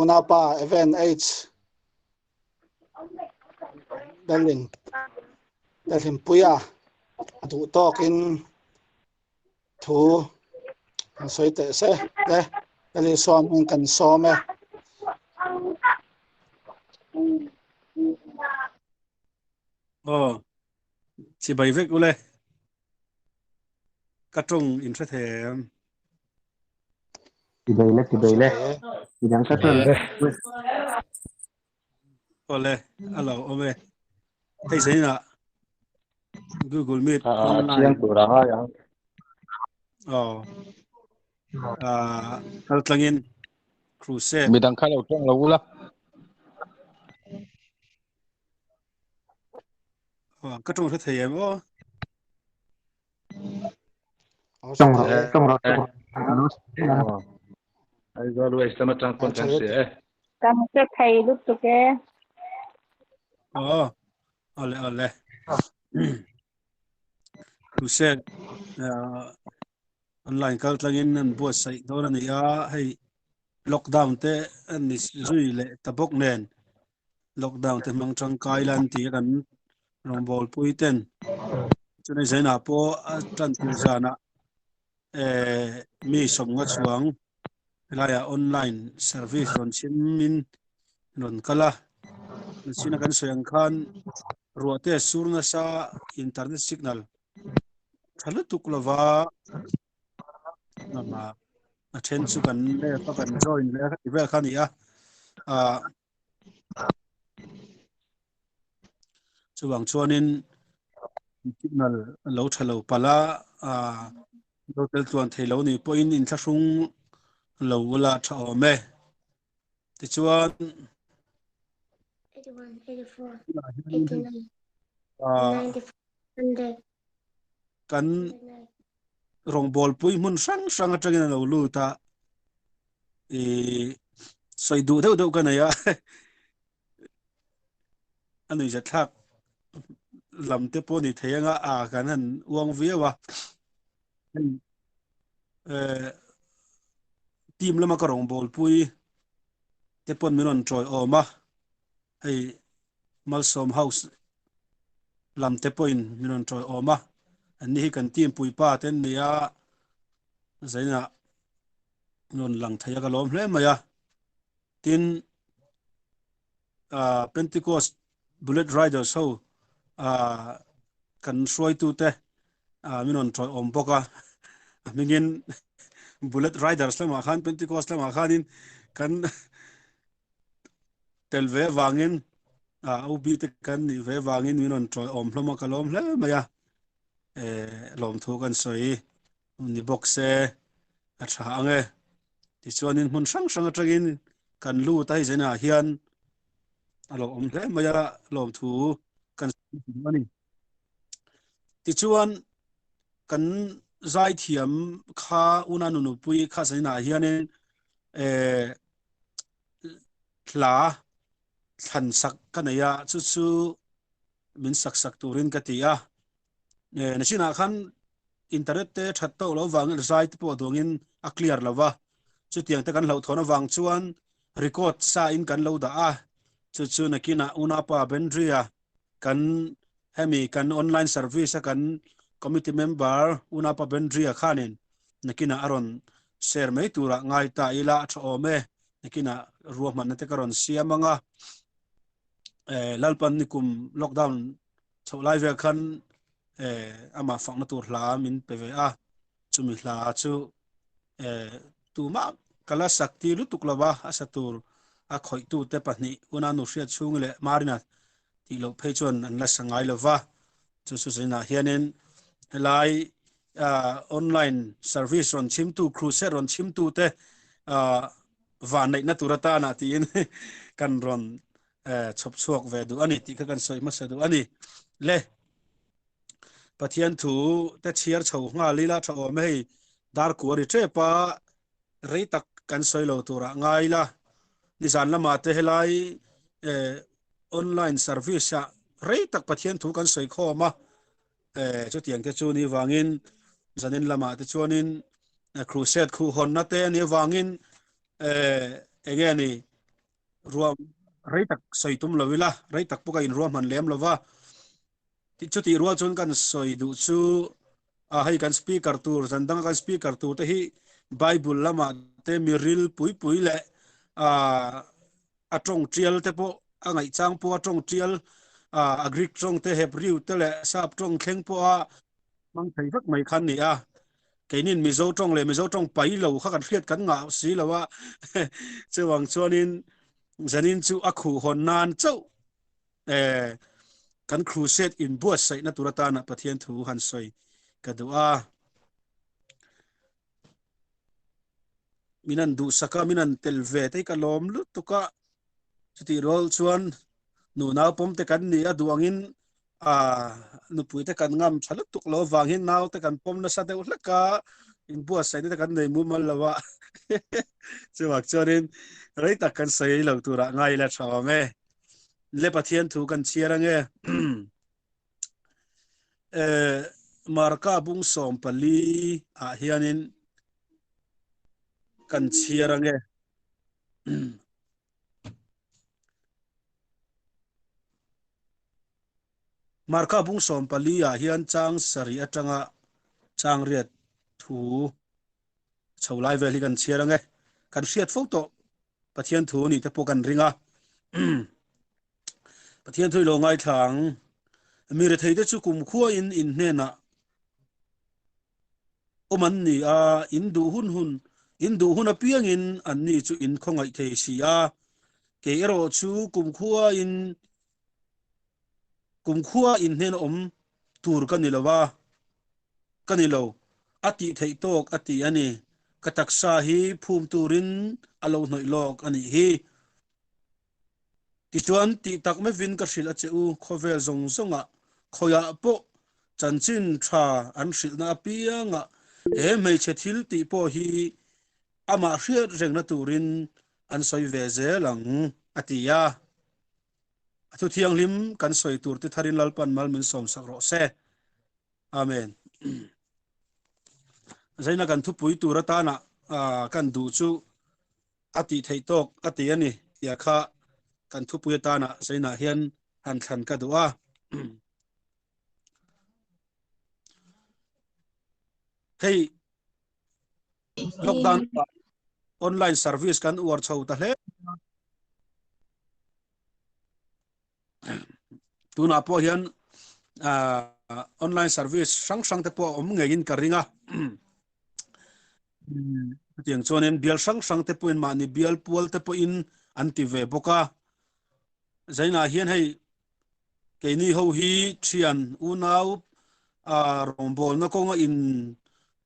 Unaupa Evan H. Lalin Lalhlimpuia a duh tawkin thu kan sawi teh se le Lali sawm in kan sawm e. Aw, chibai vek ule. Ka tawng in hre thei em? Chibai le, chibai le. Midang ka chuan Awle, a lo awm e. Hei zainah Google Meet online. Chiang tur a ngai ang. Aw. Kal tlangin crusade. Midang kha lo tawng lo ula. Ka tawng hre thei em aw? Tawng rawh, tawng rawh, tawng rawh. Aizawl West lama tang pawn kan hria e. Kan hre thei lutuk e. Aw, awle awle. Crusade online kal tlangin an buatsaih dawn a ni a, hei lockdown te an ni zui leh ta bawk nen lockdown te hmang tangkai la an ti a kan rawngbawlpui ten chuni zainah pawh a tan tur zanah eh mi sawmnga chuang helaiah online service rawn chhimin rawn kal a china kan sawi ang khan ruah te sur nasa internet signal tha lutuk lova nama a then chu kan left a kan join leh a ti vel kha a ni a ah chuvang chuanin signal lo tha lo palh a ah lo tel tluan thei lo nih pawhin inthlahrung lo ula tha awm e tichuan ah kan rawngbawlpui hmun hrang hrang atangin a lo lut a i sawi duh deuh deuh ka nei a a nuihzat thlak lam te pawh ni thei anga a kan han uang viau a eh team lama ka rawngbawlpui te pawn min rawn tawi awm a hei Malsawm House lam te pawhin min rawn tawi awm a, anni hi kan team puipa te an ni a, zainah rawn lang thei a ka lawm hle mai a. Tin, ah Pentecost Bullet Riders ho ah kan hruaitute ah min rawn tawi awm bawk a, a hmingin Bullet Riders lamah khan Pentecost lamah khanin kan tel ve vangin OB te kan nih ve vangin min rawn tawi awm hlawm a ka lawm hle mai a lawmthu kan sawi ni bawk se a tha ang e tichuanin hmun hrang hrang atangin kan lut a hei zainah hian a lo awm hle mai a lawmthu kan sawi a ni tichuan kan zaithiam kha una nunupui kha zainah hianin hla thlan sak ka nei a chu chu min sak sak turin ka ti a nachinah khan internet te that tawk lo vangin zai te pawh duangin a clear lo va chutiang te kan hlauhthawn avang chuan record sa in kan lo dah a chu chu nakinah unapa Bendria kan hemi kan online service a kan committee member unapa Bendria khanin nakinah a rawn share mai turah ngai ta ila a tha awm e nakinah ruahmanna te ka rawn siam anga eh lalpan nikum lockdown chhoh lai vel khan eh amah fakna tur hla min pe ve a chumi hla chu eh tumah kala sak ti lutuk lova a sa tur a khawihtu te pahnih unanu hriat chhung leh Marina tih loh phei chuan an la sa ngai lova chu chu zinah hianin helai online service rawn chhimtu crusade rawn chhimtu te van neihna tur atana tiin kan rawn chhawp chhuak ve duh ani tih kha kan sawi hmasa duh ani le Pathian thu te chhiar chho nghal ila tha awm hei dar kuari trepa rei tak kan sawi lo turah ngai la nizan lama te helai online service ah rei tak Pathian thu kan sawi khawm a chutiang te chu ni vangin zanin lama te chuanin crusade khu hawnna te ani vangin. Enge ni ruah rei tak sawi tum lo ila, rei tak pawh ka inruahman lem lo va. Chutih rual chuan kan sawi duh chu a hei kan speaker tur zan danga kan speaker tur te hi Bible lamah te miril pui pui leh a a tawng tial te pawh a ngaihchang pawh a tawng tial a Greek tawng te Hebrew te leh Sap tawng thleng pawh a hmang thei vek mai khan ni a. Keinin Mizo tawng leh Mizo tawng pai lo kha kan hriat kan ngah si lo a. Chuvang chuanin zanin chu a khuh hawn nan chauh eh kan crusade in buatsaihna tur atana Pathian thu han sawi ka duh a. Min an duhsak a, min an tel ve te hi ka lawm lutuk a. Chutih rual chuan nunau pawm te kan ni a duh angin a nupui te kan ngam tha lutuk lo vangin nau te kan pawm nasa deuh hlek a inbuatsaihna te kan nei mumal lo a chuvang chuanin rei tak kan sawi lo turah ngai ila tha awm e le Pathian thu kan chhiar ange eh Marka bung 14 ah hianin kan chhiar ange Marka bung 14 ah hian chang sarih atanga chang riat thu chho lai vel hi kan chhiar ange. Kan hriat fo tawh Pathian thu ni te pawh kan ring a. Pathian thu i lo ngaithla ang. Mi rethei te chu kumkhua in in hnenah awm an ni a, in duh hun hun, in duh hun apiangin anni chu in khawngaih thei si a. Kei erawh chu kumkhua in kumkhua in hnena awm tur ka ni lo a, ka ni lo, a tih theih tawk a ti a ni. Ka taksa hi phum turin a lo hnawih lawk a nih hi. Tichuan, tih tak mevin ka hrilh a che u, khawvel zawng zawngah khawiah pawh chanchin tha an hrilhna apiangah he hmeichhe thil tih pawh hi amah hriat rengna turin an sawi ve zel ang, a ti a. A thu thianghlim kan sawi tur te tharin Lalpan mal min sawmsak rawh se. Amen. Zaina kan thupui tur atana kan duh chu a tih theih tawk a ti a ni tia kha kan thupui atana zainah hian han thlan ka duh a. Hei lockdown online service kan uar chho ta hle. Tunah pawh hian online service hrang hrang te pawh a awm ngeiin ka ring a. Chutiang chuanin bial hrang hrang te pawhin mahni bial pual te pawhin an ti ve bawk a. Zainah hian hei keini ho hi thian unau rawngbawlna kawnga in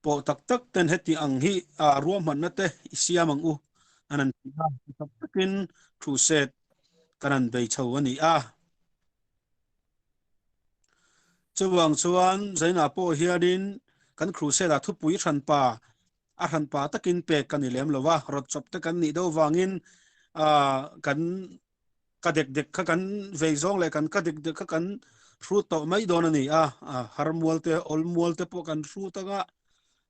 pawh tak tak ten heti ang hi ruahmanna te i siam ang u an an ti a. Tak takin crusade kan han bei chho a ni a. Chuvang chuan Zainah pawh hianin kan crusade ah thupui hranpa a hranpa takin pek ka ni lem lo a, rawt chawp te kan nih deuh vangin kan ka dek dek kha kan vei zawng leh kan ka dek dek kha kan hrut tawh mai dawn a ni a, har mual te awl mual te pawh kan hrut anga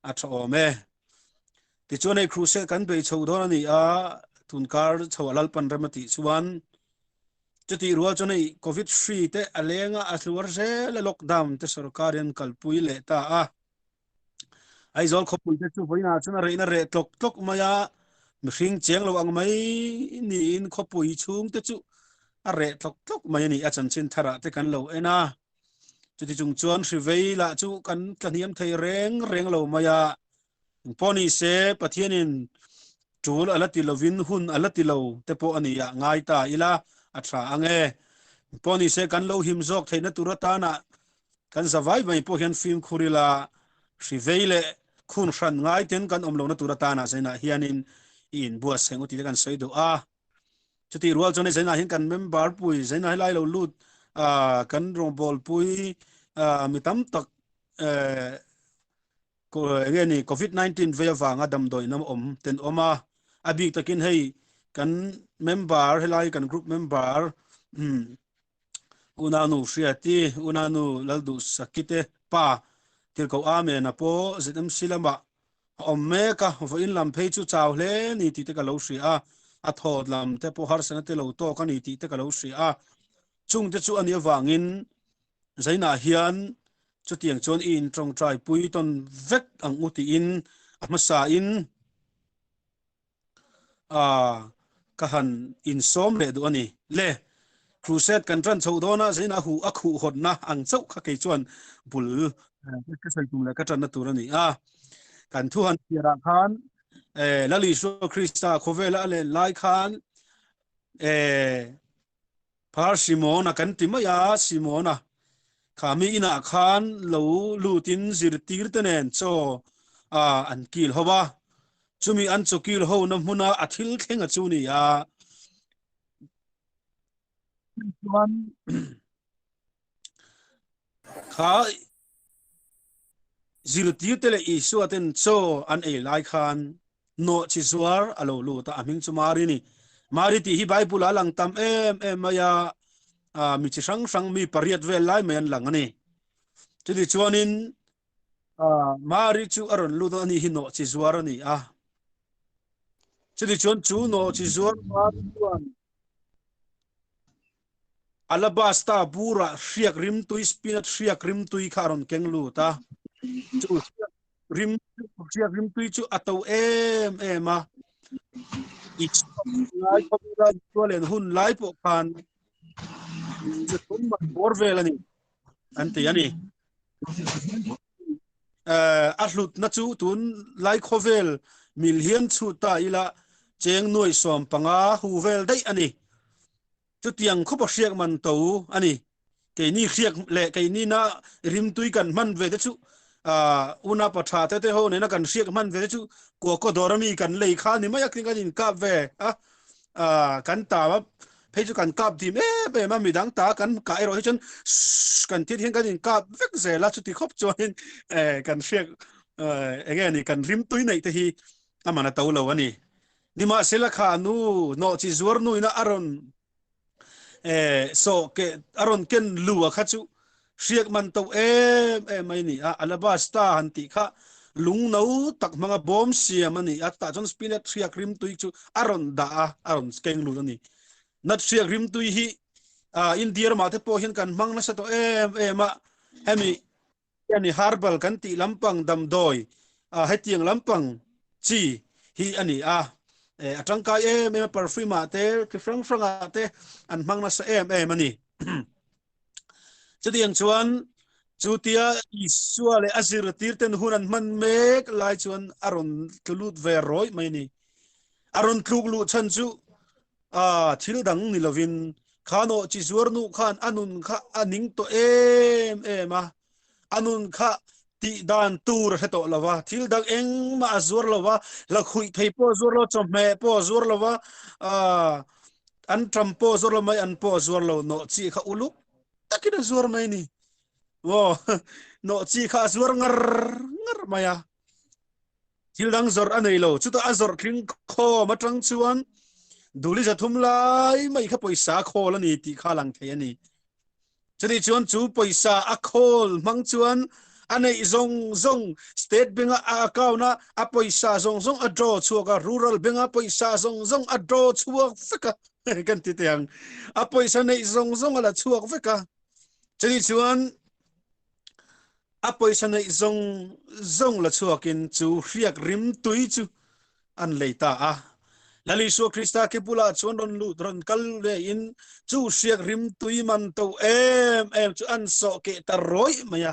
a tha awm e. Tichuan hei crusade kan bei chho dawn a ni a, tunkar chho a Lalpan rem a tih chuan chutih rual chuan hei covid hri te a leng a, a hluar zel a lockdown te sorkar hian kalpui leh ta a. Aizawl khawpui te chu vawiinah chuan a rehna reh tlawk tlawk mai a, mihring cheng lo ang mai niin khawpui chhung te chu a reh tlawk tlawk mai a ni a, chanchin tharah te kan lo en a. Chuti chung chuan hri vei lah chu kan tlahniam thei reng reng lo mai a, engpawh ni se Pathianin tul a la ti lovin hun a la ti lo te pawh a ni a, ngai ta ila a tha ang e. Engpawh ni se kan lo him zawk theihna tur atana kan zavai mai pawh hian fimkhur ila hri vei leh khun hran ngai ten kan awm lohna tur atana zainah hianin i inbuatsaih u tih te kan sawi duh a. Chutih rual chuan zainah hian kan member pui zainah helai lo lut kan rawngbawl pui mi tam tak enge ni covid-19 vei avanga damdawi nam awm ten awm a a bik takin hei kan member helai kan group member unanu hriati unanu laldu sakite pa tirko amen a pawh ZMC lama a awm mek a vawiin lam phei chu chau hle ni tih te ka lo hria a. A thawt lam te pawh harsatna te lo tawk a ni tih te ka lo hria a. Chung te chu a nih avangin Zainah hian chutiang chuan i intawngtai pui tawn vek ang u tiin a hmasain a ka han insawm leh duh a ni. Le, crusade kan tan chhoh dawn a, Zainah huh a khuh hawnna ang chauh kha kei chuan bul ka sawi tum leh ka tanna tur a ni a. Kan thu han chhiarah khan Lal Isua Krista khawvela a len lai khan Phar Simona kan ti mai a, Simona kha mi inah khan lo lutin zirtirte nen chaw a an kil ho a, chumi an chaw kil ho na hmuna a thil thleng a chu ni a. Chuan kha zirtirte leh Isua ten chaw an ei lai khan Nawh chi zuar a lo lut a, a hming chu Mari ni. Mari tih hi Bible ah a lang tam em em mai a, mi chi hrang hrang mi pariat vel lai mai an lang a ni. Chutih chuanin Mari chu a rawn lut a, ani hi nawh chi zuar a ni a. Chutih chuan chu nawh chi zuar Mari chuan Alabasta burah hriak rimtui, spinach hriak rimtui kha a rawn keng lut a. Chu hriak rim hriak rimtui chu a to em em a. Lai khawvela Isua len hun lai pawh khan chu thum man bawr vel a ni an ti a ni. A hlutna chu tun lai khawvel mil hian chhut ta ila cheng nuai 15 hu vel daih a ni. Chutiang khawpa hriak man to a ni. Keini hriak leh keini na rimtui kan hman ve te chu una pa tha te te ho nena kan hriak hman ve te chu kuakaw dawr ami kan lei kha ni mai a kan inkap ve a kan ta a phei chu kan kap dim em em a midang ta kan kah erawh hi chuan kan thil hian kan inkap vek zel a chuti khawp chuanin kan hriak enge ni kan rimtui neih te hi a man a to lo a ni. Nimahsela kha nu nawh chi zuar nuina a rawn sawh ke a rawn ken lu a kha chu hriak man to em em mai ni a alabasta han tih kha lung no tak hmanga bawm siam a ni a tah chuan spinach hriak rim tui chu a rawn dah a a rawn keng lut a ni nat hriak rim tui hi India ramah te pawh hian kan hmang nasa tawh em em a hemi Ani herbal kan tih lampang damdawi hetiang lampang chi hi a ni a, a tangkai em em a perfume ah te chi hrang hrang ah te an hmang nasa em em a ni. Chutiang chuan chutia Isua leh a zirtir ten hun an hman mek lai chuan a rawn tlu lut ve rawih mai a ni. A rawn tluk luh chhan chu A, thil dang ni lovin kha nawh chi zuar nu khan a nun kha a ning tawh em em a, a nun kha tih dan tur a hre tawh lo va, thil dang engmah a zuar lo va, lakhuih thei pawh a zuar lo, chawhmeh pawh a zuar lo va, an ṭam pawh a zuar lo mai, an pawh a zuar lo, nawh chi kha uluk takin a zuar mai a ni. Aw, nawh chi kha a zuar ngar ngar mai a. Thil dang zawrh a nei lo. Chutah a zawrh tling khawm atang chuan duli 300 lai mai kha pawisa a khawl a ni tih kha a lang thei a ni. Chutih chuan chu pawisa a khawl hmang chuan a neih zawng zawng State Bank-a a account-a a pawisa zawng zawng a draw chhuak a, Rural Bank-a pawisa zawng zawng a draw chhuak vek a kan ti teh ang. A pawisa neih zawng zawng a la chhuak vek a. Chutih chuan A pawisa neih zawng zawng la chhuakin chu hriak rim tui chu an lei ta a. Lal Isua Krista ke bulah chuan rawn lut rawn kal vein chu hriak rim tui man to em em chu an sawh keh ta rawih mai a.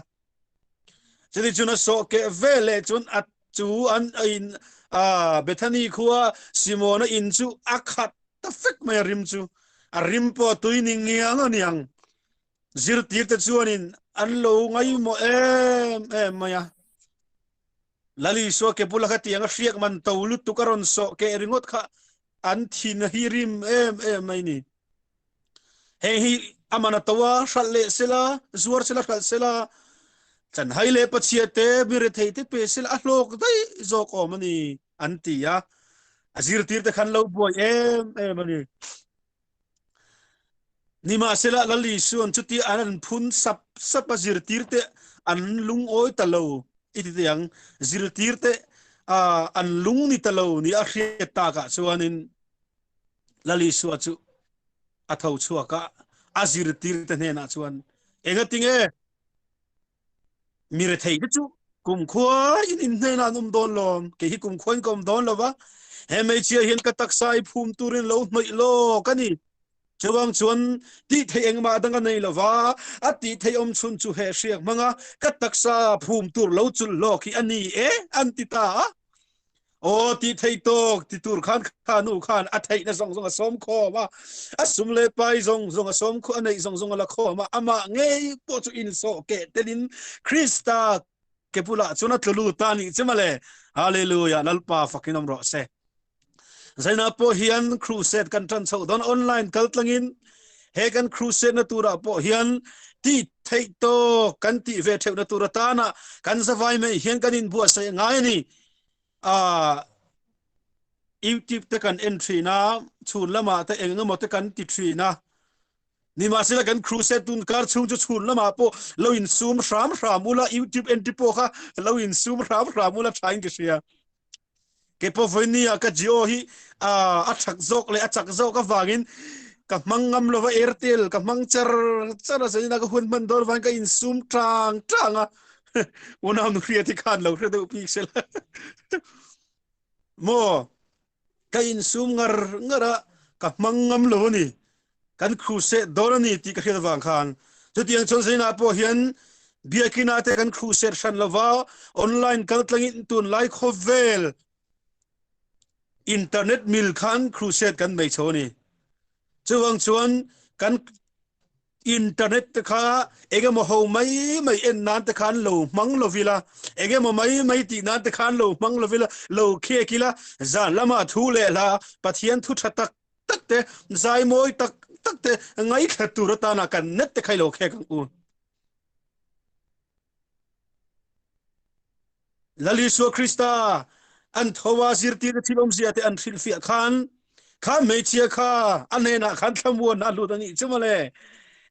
Chutih chuan a sawh keh ve leh chuan a chu an in a Bethany khua Simona in chu a khat ta fek mai a rim chu. A rim pawh tui ni ngiang a niang. Zirtirte chuanin an lo ngaihmawh em em mai a. Lal Isua ke bula kha tiang a hriak man to lutuk a rawn sawh keh ringawt kha an thin a hi rim em em mai ni. Heng hi a man a to a, hralh leh sela, zuar sela, hralh sela, chanhai leh pachhia te, mi rethei te pe sela a hlawk daih zawk awm a ni an ti a. A zirtirte khan lo buai em em a ni. Nimahsela Lal Isuan chuti an an phun sap sap a zirtirte an lungawi ta lo i ti teh ang. Zirtirte an lung ni ta lo ni a hriat takah chuanin. Lal Isua chu a tho chhuak a, a zirtirte hnenah chuan, Engatinge mi rethei te chu kumkhua in in hnenah an awm dawn lawm, kei hi kumkhua in ka awm dawn lo va, he hmeichhia hian ka taksa i phum turin lo hnawih lawk a ni. Chuvang chuan tih theih engmah dang a nei lo va, a tih theih awm chhun chu he hriak hmanga ka taksa phum tur lo chulh lawk hi a ni e, an ti ta a. Aw ti thei tawk ti tur khan kha nu khan a theihna zawng zawng a sawm khawm a, a sum leh pai zawng zawng a sawm a neih zawng zawng a la khawm a, amah ngei pawh chu insawh keh telin Krista ke bulah chuan a tlu lut ta nih che mawle. Hallelujah, Lalpa fakin awm rawh se. Zaina pawh hian crusade kan tan chhoh dawn online kal tlangin he kan crusade na turah pawh hian ti theih tawk kan tih ve theuh na tur atana kan zavai mai hian kan inbuatsaih ngai a ni. A YouTube te kan en thin a, chhun lamah te eng emaw te kan ti thin a. Nimahsela kan crusade tun kar chhung chu chhun lamah pawh lo insum hram hram ula, YouTube entry pawh kha lo insum hram hram ula thain ka hria. Kei pawh vawinia ka Jio hi a thak zawk leh a chak zawk avangin ka hmang ngam lova Airtel ka hmang char char a zanin a ka hun hman dawn avangin ka insum tang tang a unau nu hria te khan lo hre deuh bik sela maw ka insum ngar ngar a ka hmang ngam lo a ni kan crusade dawn a ni tih ka hriat avang khan chutiang chuan zainah pawh hian biakina te kan crusade hran lova online kal tlangin tunlai khawvel internet mil khan crusade kan nei chho a ni chuvang chuan kan internet te kha engemaw ho mai mai en nan te khan lo hmang lovila engemaw mai mai tih nan te khan lo hmang lovila lo khek ila zan lama thu leh hla Pathian thu tha tak tak te zai mawi tak tak te ngaithla tur atana kan net te khai lo khek ang u. Lal Isua Krista an thoa zirtir thil awmzia te an hrilhfiah khan kha hmeichhia kha a hnenah khan thlamuan a lut a nih chu mawle.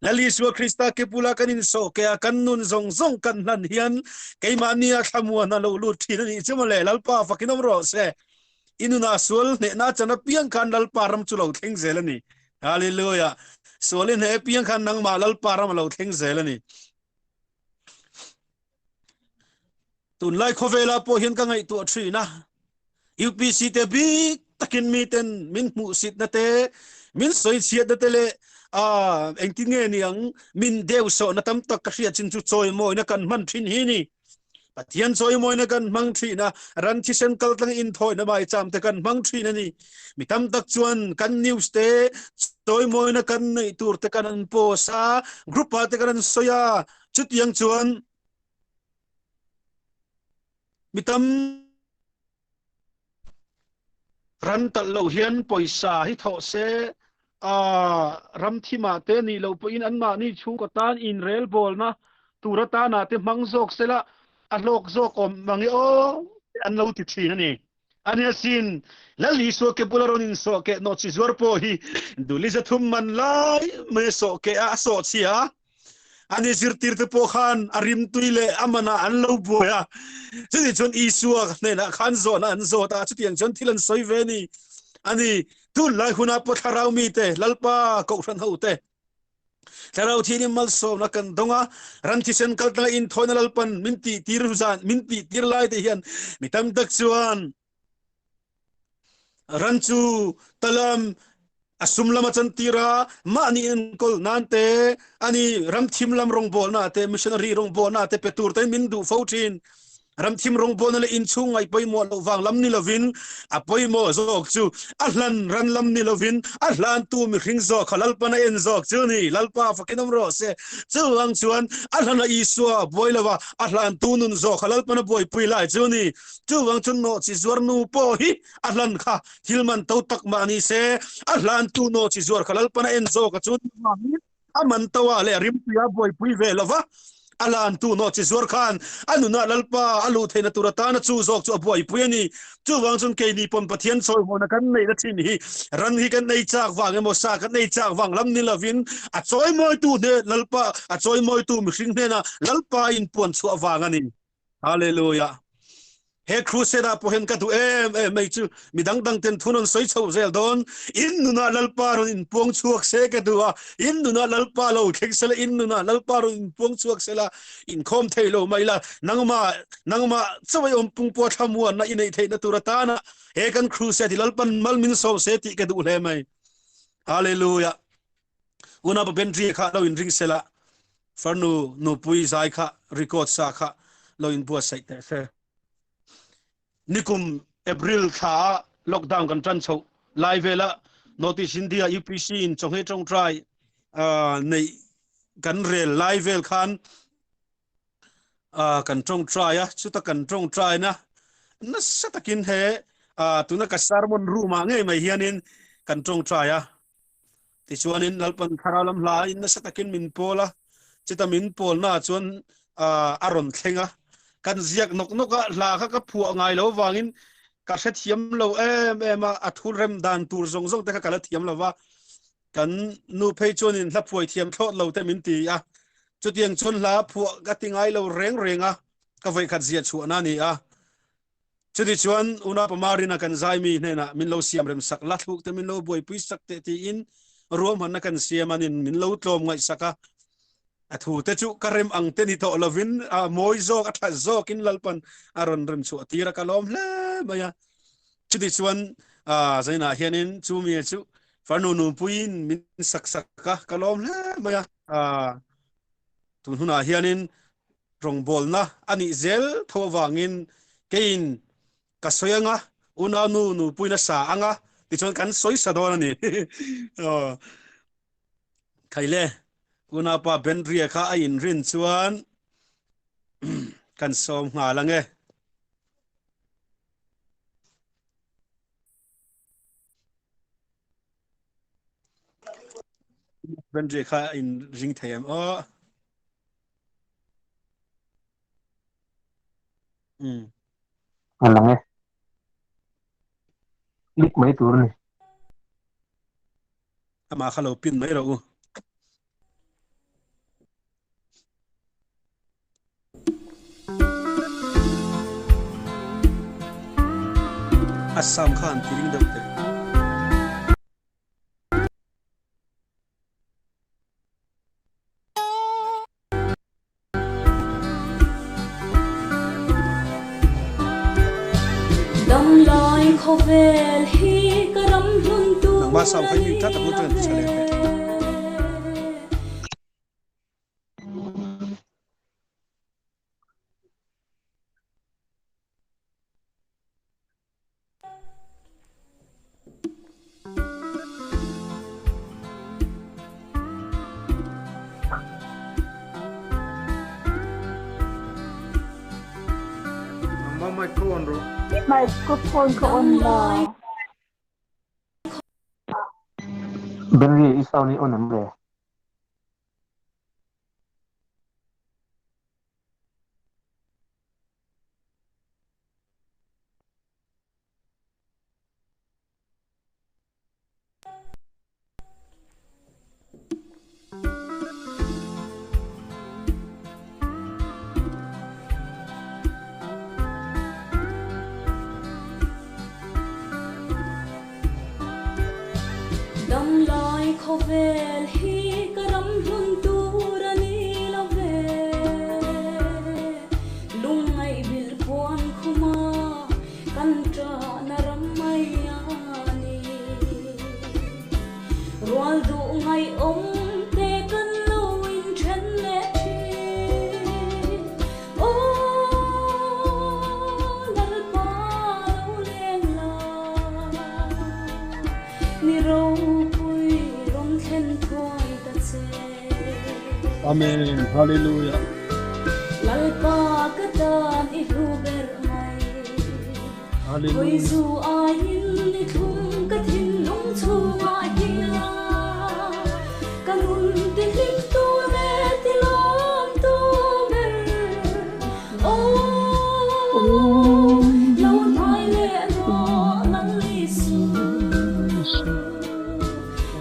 Lal Isua Krista ke bula kan insawh ke a kan nun zawng zawng kan hlan hian keimahni a thlamuan a lo lut thin a nih chu mawle. Lalpa fakin awm rawh se. I nunah sual hnehna chan apiang khan Lalpa ram chu lo thleng zel a ni. Hallelujah. Sual i hneh apiang khan nangmah Lalpa ram a lo thleng zel a ni. Tunlai khawvela pawh hian ka ngaihtuah thin a. UPC te bik takin mi ten min hmuhsitna te, min sawichhiatna te leh a engtin nge niang min deusawhna tam tak ka hriat chin chu chawimawina kan hman thin hi ni. Pathian chawimawina kan hmang thin a, ran thisen kaltlang inthawina maicham te kan hmang thin a ni. Mi tam tak chuan kan news te chawimawina kan neih tur te kan an post a, group ah te kan an sawi a, chutiang chuan mi tam Ran talh lo hian pawisa hi thawh se, a ram thimah te nih loh pawhin anmahni chhungkaw tan inrelbawlna tur atana te hmang zawk sela a hlawk zawk awm mang e aw an lo ti thin a ni. A nia sin, Lal Isua ke bula rawn insawh keh nawh chi zuar pawh hi duli zathum man lai mai a sawh keh a, a sawh chhia a. Ani zirtirte pawh khan a rimtui leh a manah an lo buai a. Chutih chuan Isua hnenah khan zawhna an zawt a, chutiang chuan thil an sawi ve a ni. Ani, tunlai hunah pawh thlarau mite, Lalpa Kohhran hote, thlarau thianin malsawmna kan dawng a, ram thisen kaltlanga inthawina Lalpan min tihtir zan, min tihtir lai te hian mi tam tak chuan Ran chu talam a sum lama chantir a, mahni enkawl nan te, ani ramthim lam rawngbawlna te, missionary rawngbawlna te pe tur tein min duh fo thin. Ramthim rawngbawlna leh inchhung ngaih pawimawh loh vang lam ni lovin, a pawimawh zawk chu a hlan ran lam ni lovin, a hlantu mihring zawk kha Lalpan a en zawk chu ni. Lalpa fakin awm rawh se. Chuvang chuan a hlana Isua buai lova, a hlantu nun zawk kha Lalpan a buaipui lai chu ni. Chuvang chu nawhchi zuar nu pawh hi a hlan kha thil man to tak mah ni se, a hlantu nawhchi zuar kha Lalpan a en zawk a chu avangin a man to ah leh a rimtui a buaipui ve lo va, a hlantu nawhchi zuar khan a nunah Lalpa a luh theihna tur atana chu zawk chu a buaipui a ni. Chuvang chuan keini pawn Pathian chawihmawhna kan neihna thin hi ran hi kan ei chak vang emaw sa kan ei chak vang lam ni lovin a chawimawitu hne Lalpa a chawimawitu mihring hnena Lalpa inpuan chhuah vang a ni. Hallelujah. He crusade ah pawh hian ka duh em em mai chu mi dang dang ten thu rawn sawi chhoh zel dawn. In nunah Lalpa rawn inpuang chhuak se ka duh a, in nunah Lalpa lo thleng sela, in nunah Lalpa rawn inpuang chhuak sela, inkhawm thei lo mai la, nangmah nangmah chauh i awm pung pawh thlamuanna i neih theihna tur atana he kan crusade hi Lalpan mal min sawm se tih ka duh hle mai. Hallelujah. Unapa Benri kha lo inring sela, farnu nupui zai kha record sa kha lo inbuatsaih teh se. Nikum April thla ah lockdown kan tan chhoh lai vela North East India UPC in chawhmeh tawngtai neih kan rel lai vel khan kan tawngtai a, chuta kan tawngtaina nasa takin he tuna ka sermon room ah ngei mai hianin kan tawngtai a. Tichuanin Lalpan thlarau lam hla in nasa takin min pawl a, chuta min pawlna ah chuan a rawn thleng a. Kan ziak nawk nawk a, hla kha ka phuah ngai lo vangin ka hrethiam lo em em a, a thu rem dan tur zawng zawng te kha ka la thiam lo va. Kan nu phei chuanin hla phuai thiam thlawt lo te min ti a, chutiang chuan hla phuah ka ti ngai lo reng reng a, ka vawikhat ziah chhuahna a ni a. Chuti chuan unau Pamarina kan zaimi hnenah min lo siam rem sak la, thluk te min lo buaipui sak teh tiin ruahmanna kan siam anin min lo tlawm ngaihsak a. A thu te chu ka rem ang te ni tawh lovin a mawi zawk a that zawkin Lalpan a rawn rem chhuah tir a, ka lawm hle mai a. Chuti chuan zainah hianin chu mi chu farnu nunpuiin min sak sak a, ka lawm hle mai a. Tun hunah hianin rawngbawlna a nih zel tho avangin keiin ka sawi anga, unau nu nupuiin a sa anga tichuan kan sawi sa dawn a ni. Khaile, unaupa Benria kha a inrin chuan kan sawm nghal ange. Benria kha a inring thei em aw. A lang e. Click mai tur a ni. Amah kha lo pin mai rawh u. A sound kha han ti ring deuh teh. Nangmah sau khai mi tlat a bu chuan ti tha leh teh. Nangmah micro on rawh. Microphone ka on lo. Benri i sound i on em le? Damlai khawvel hi ka ram hlun tur a ni lo ve. Lungngaih bil puan khuma kan ṭahna ram mai a ni. Rual duh ngaihawm te kan lo inṭhen leh ṭhin. Aw Lalpa lo leng la, ni ropui rawn thlen thuai ta che. Amen Hallelujah. Lalpa ka tan i hlu ber mai. Hallelujah. Hawi zu aiin i thlum ka thinlung chhungah hian ka nun ti hlim tu leh ti lawm tu ber. Aw lo hnai leh rawh Lal Isu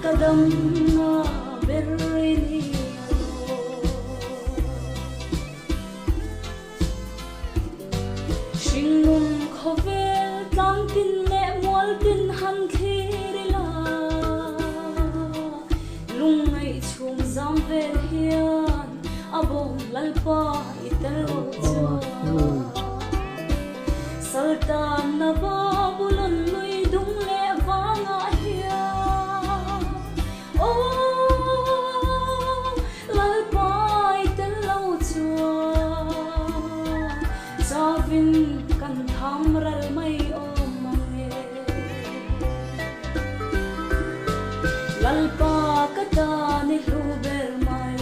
ka dam na ber i ni a lo. Hringnun. Chhum zam vel hian a bawm Lalpa i tel lo chuan Saltan na Babulon lui dung leh vangah hian Aw Lalpa i tel lo chuan Chavin kan tham ral mai awm mang e. Lalpa ka tan i hlu ber mai.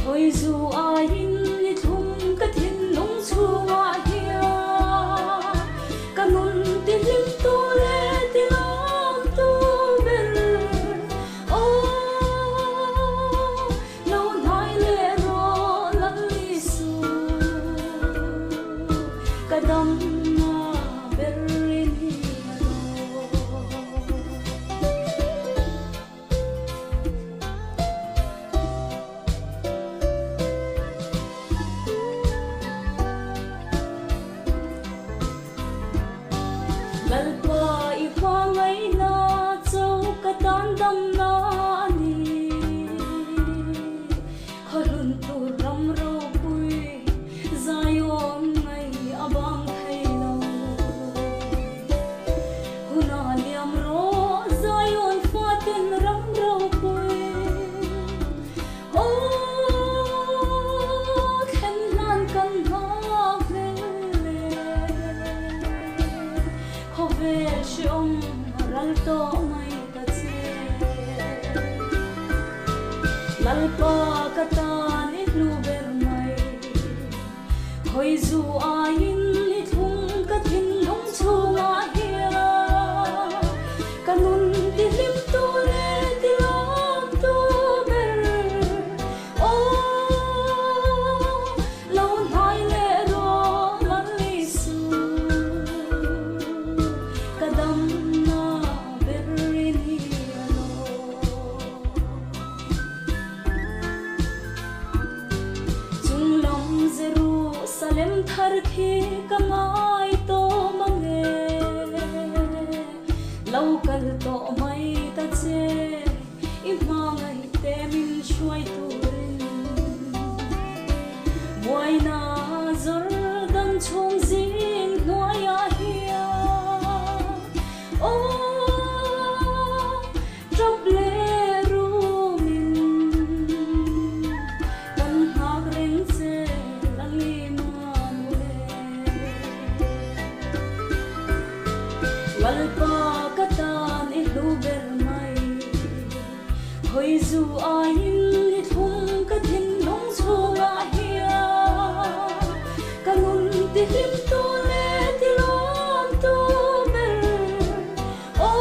Hawi zu aiin i thlum ka thinlung chhungah hian ka nun ti hlim tu leh ti lawm tu ber. Aw, lo hnai leh rawh Lal Isu, ka damna ber i ni a lo. Lalpa i hmangaihna cho ka tan damna a ni. Khaw hlun tur ram ropui Zion ngai a bang thei lo. Huna liam rawh Zion faten ram ropui. Aw, thlen hlan kan nghak vel e. Khawvel hreawm ral tawh mai ta che. Lalpa ka tan i hlu ber mai. Hawi zu aiin i thlum ka thinlung chhungah hian ka nun ti hlim tu leh ti lawm tu ber. Aw, lo hnai leh rawh Lal Isu, ka damna ber i ni a lo. Chung lam Jerusalem thar khi ka ngai tawh mang e, lo kal tawh mai ta che i hmangaih te min hruai turin. Buaina Jordan chhung zing hnuaiah hian aw Ṭap leh rumin kan nghak reng che Lal Immanuel. Lalpa ka tan i hlu ber mai, hawi zu aiin i thlum ka thinlung chhungah hian ka nun ti hlim tu leh ti lawm tu ber. Aw,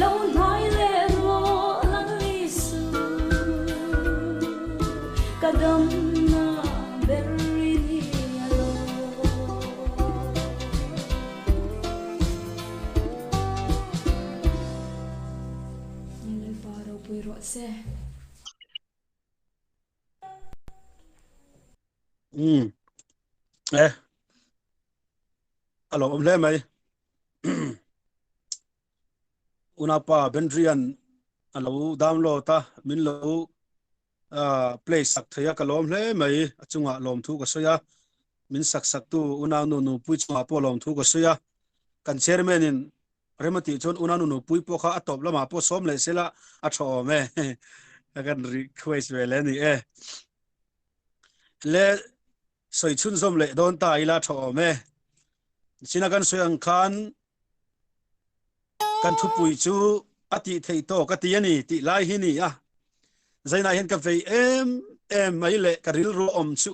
lo hnai leh rawh Lal Isu, ka damna ber i ni a lo. Lalpa ropui rawh se. Umm e a lawmawm hle mai unapa Benrian a lo download a min lo play sak thei a ka lawm hle mai a chungah lawmthu ka sawi a min sak sak tu unau nu nupui chungah pawh lawmthu ka sawi a kan chairman in remati chuan unau nu nupui pawh kha a tawp lamah pawh sawm leh sela a tha awm e ka kan request ve le ni e Le sawi chhunzawm leh dawn ta ila tha awm e. China kan sawi ang khan kan thupui chu a tih theih tawk a ti a ni tih lai hi ni a. Zaina hian ka vei em em mai leh ka rilru awm chu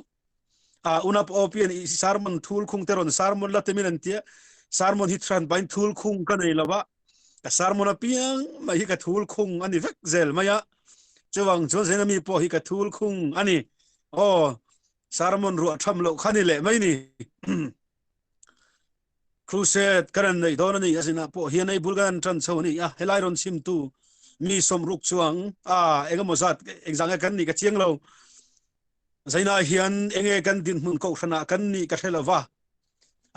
a unap opian i sermon thul khung te rawn sermon la te min an tia sermon hi thran pain thul khung ka nei lova ka sermon apiang mai hi ka thul khung ani vek zel mai a chuwang chuan zena mi pawh hi ka thul khung ani aw sermon ruah tham loh kha ni leh mai ni crusade kan nei dawn ani asina pawh hian ei bul kan tan chho ani a helai ron chim tu mi som ruk chuang a engemaw zat engzang kan ni ka chiang lo zaina hian enge kan din hmun ko hrana kan ni ka hrelova.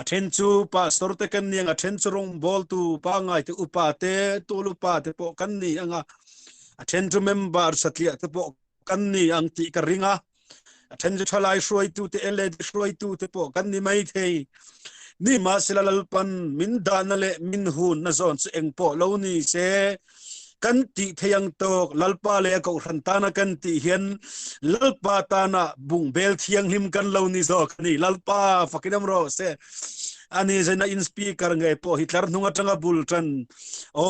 A then chu pastor te kan ni anga then chu rawngbawltu pangai te upa te tul upa te pawh kan ni anga a then chu member satliah te pawh kan ni ang tih ka ring a a then chu thalai hruaitu te LED hruaitu te pawh kan ni mai thei ni mahsela lalpan min dahna leh min hun na zawn chu eng pawh lo ni se kan tih thei ang tawk lalpa leh a kohhran tana kan tih hian lalpa tana bungbel thianghlim kan lo ni zawk ani lalpa fakin am rawh se ani zaina in speaker nge pawh hi tlar hnung atanga bul tan o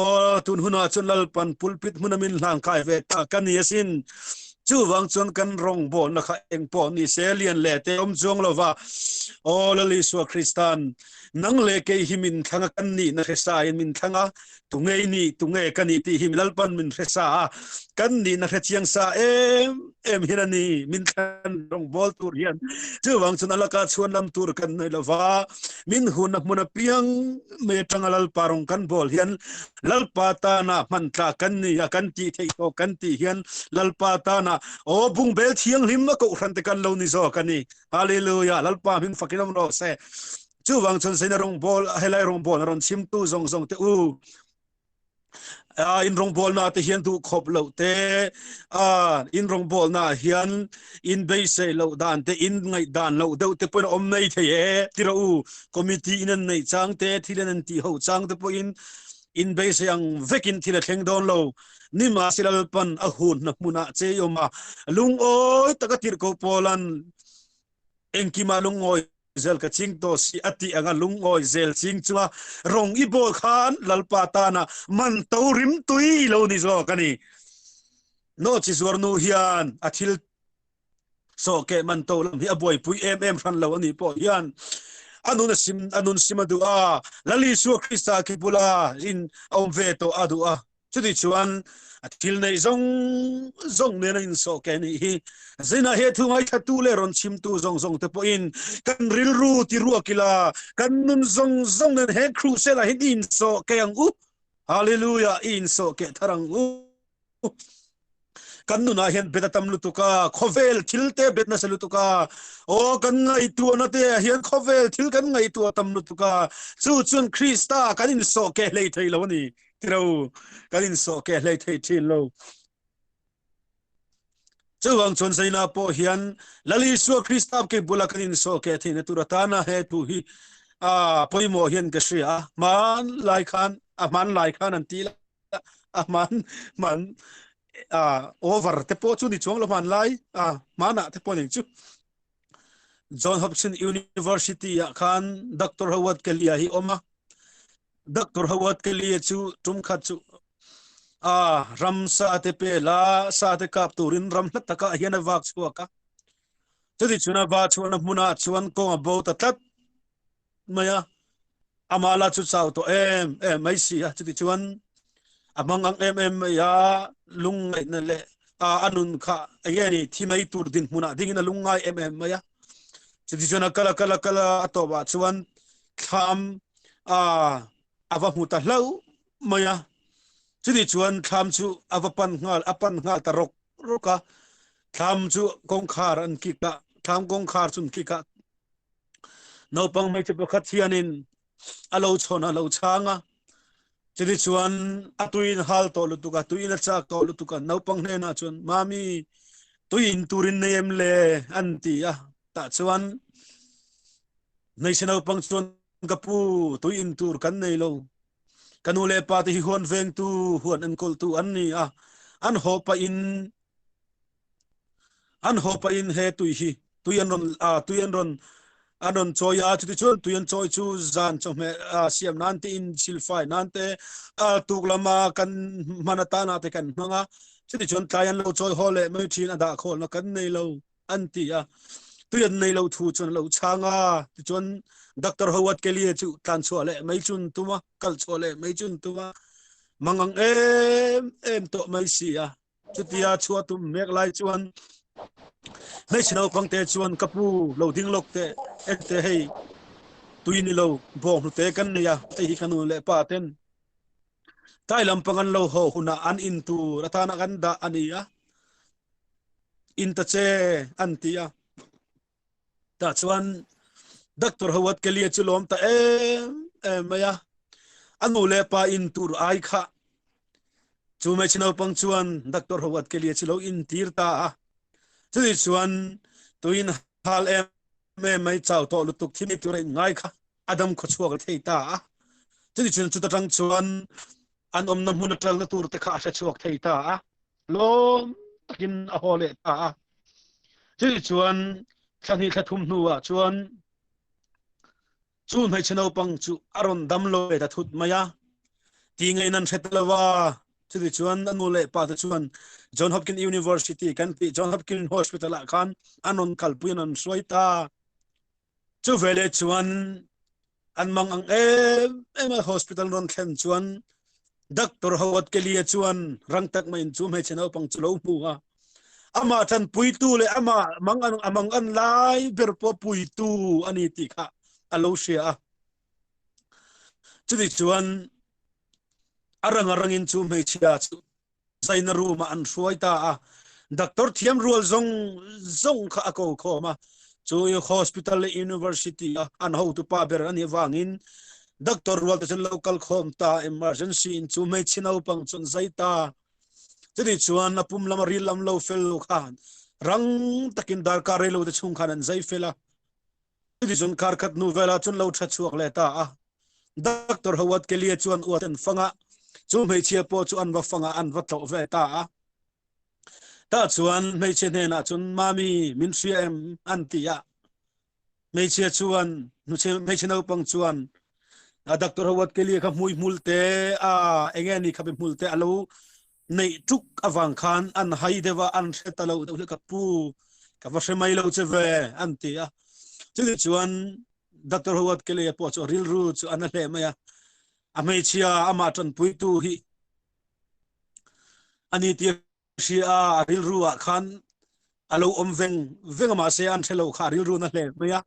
tun huna chuan lalpan pulpit hmuna min hlang kai ve ta kan ni asin chuwang chuan kan rong bo na kha eng pawh ni se lian le te om chuang lova o lali suwa kristan nang le ke hi min thlanga kan ni na hresa in min thlanga tunge ni tunge ka ni ti hi lalpan min hre sa a kan ni na hre chiang sa em em hian ani min thlan rong bol tur hian chuwang chun alaka chuan lam tur kan nei lova min hun na hmun apiang me tanga lalpa rong kan bol hian lalpa ta na hman tla kan ni a kan ti thei to kan ti hian lalpa ta na o bung bel thiang hlim ma ko hran te kan lo ni zo kan ni hallelujah lalpa min fakinam ro se chuwang chun sena rong bol helai rong bol ron chim tu zong zong te u a in rong bol na te hian du khop lo te a in rong bol na hian in bei se lo dan te in ngai dan lo deuh te pon om nei the e tiro u committee in an nei chang te thilen an ti ho chang te po in in bei se ang vekin thil a thleng don lo ni ma silal pan a hun na hmuna che yoma lung oi taka tir ko polan engkima lungoi zel ka ching to si ati anga lungawi zel ching chunga rong i bol khan lalpa tana man to rim tui lo ni zo kani no chi zuar nu hian a thil so ke man to lam hi a buai pui em em hran lo ani pawh hian anun sim anun sim adu a lali su krista ki bula in awm ve to adu a chuti chuan a thil nei zong zong nen a in so ke ni hi zina he thu ngai thatu le ron chim tu zong zong te po in kan rilru ti ruakila kan nun zong zong nen he crusade a hin in so ke ang u hallelujah in so ke tharang u kan nuna hian bet tam lutuka khovel thil te bet na se lutuka o kan ngai tu na te hian khovel thil kan ngai tu tam lutuka chu chun krista kan in so ke hlei thei lo ani tiro kan in so ke hlei thei thin lo chuwang chon zaina po hian lali su krista ke bula kan in so ke thei na tur atana he tu hi a poimo hian ka hria man lai khan a man lai khan an ti a man man a over te po chu ni chuang lo man lai a mana te po ning chu John Hopkins University ah khan Dr. Howard Kelly hi oma Dr. Howard Kelly chu tum khat chu a ram sa te pe la sa te kap turin ram hlat taka hian a vak chhuak a chuti chuna va chuan a hmuna chuan kawng a bo ta tlat mai a amala chu chau to em em mai si a chuti chuan a mang ang em em mai a lung ngai na le a anun kha enge ni thi mai tur din hmuna ding in a lung ngai em em mai a chuti chuan a kala kala kala a to ba chuan thlam a ava hmu ta hlo mai a chuti chuan thlam chu ava pan ngal a pan ngal ta rok roka thlam chu kawngkhar an kik a thlam kawngkhar chun kik a naupang hmeichhe pakhat hianin a lo chhawn a lo chhang a chuti chuan a tuin hal tawh lutuk a tuin a chak tawh lutuk a naupang hnenah chuan mami tuin turin nei em le an ti a tah chuan hmeichhe naupang chuan ka pu tui in tur kan nei lo ka nu le pa te hi huan veng tu huan enkawl tu an ni a an haw pa in an haw pa in he tui hi tui an ron a tui an ron an ron chawi a chuti chuan tui an chawi chu zan chawhmeh a siam nan te in silfai nan te a tuk lama kan hman atana te kan hmang a chuti chuan tlai an lo chawi haw leh mai thin a dah khawl na kan nei lo an ti a tui an nei lo thu chuan lo chang a ti chuan Dr. Howard Kelly chu tlan chhuah leh mai chun tuma kal chhuah leh mai chun tuma mangang em em to mai si a chutia chhuah tum mek lai chuan hmeichhe naupang te chuan ka pu lo ding lawk te en te hei tui ni lo bawng hnute kan nei a hei hi ka nu leh pa ten tlai lampang an lo haw hunah an in tur atana kan dah ani a in ta che an ti a tah chuan Doctor Howard Kelly chu lawm ta em em mai a. A nu leh pa in tur ai kha chu hmeichhe naupang chuan Doctor Howard Kelly chu lo in tir ta a. Chutih chuan tuin hal em em mai chau tawh lutuk thi mai tura in ngai kha a dam khawchhuak thei ta a. Chutih chuan chuta tang chuan an awmna hmun a kalna tur te kha a hre chhuak thei ta a. Lawm takin a haw leh ta a. Chutih chuan thla hnih thla thum hnuah chuan chu hmeichhe naupang chu a rawn dam lo ve ta thut mai a. Ti ngei nan hre ta lo a. Chutih chuan a nu leh pa te chuan John Hopkins University kan tih John Hopkins Hospital ah khan an rawn kalpui an rawn hruai ta. Chu veleh chuan an mang ang em em a hospital rawn thlen chuan Doctor Howard Kelly-a chuan rang tak maiin chu hmeichhe naupang chu lo hmu a. Amah tanpuitu leh amah mang an a mang an lai ber pawh puitu a ni tih kha a lo hria a. Chuti chuan a rang a rangin chu hmeichhia chu zaina room ah an hruai ta a. Doctor thiam rual zawng zawng kha a ko khawm a. Chu hospital leh university a an hotupa ber a nih avangin doctor rual te chuan lo kal khawm ta emergency in chu hmeichhe naupang chu an zai ta. Chutih chuan a pum lam a ril lam lo fel lo khan rang takin darkar rei lo te chhung khan an zai fel a. Chutih chuan kar khat hnu velah chuan lo tha chhuak leh ta a. Doctor Howard Kelly chuan uat an fang a, chu hmeichhia pawh chu an va fang a, an va tlawh ve ta a. Tah chuan hmeichhe hnenah chuan Mami min hria em an ti a. Hmeichhia chuan hmeichhe naupang chuan Doctor Howard Kelly kha hmui hmul te a enge ni kha hmul te alo neih tuk awang khan an hai deuh a an hre ta lo deuh ka pu ka va hre mai lo che ve an ti a. Chutih chuan Doctor Howard Kelly pawh chu rilru chu a na hle mai a. A hmeichhia amah tanpuitu hi ani tir hria a rilru ah khan a lo awm veng veng a mahse an hre lo kha a rilru na hle mai a.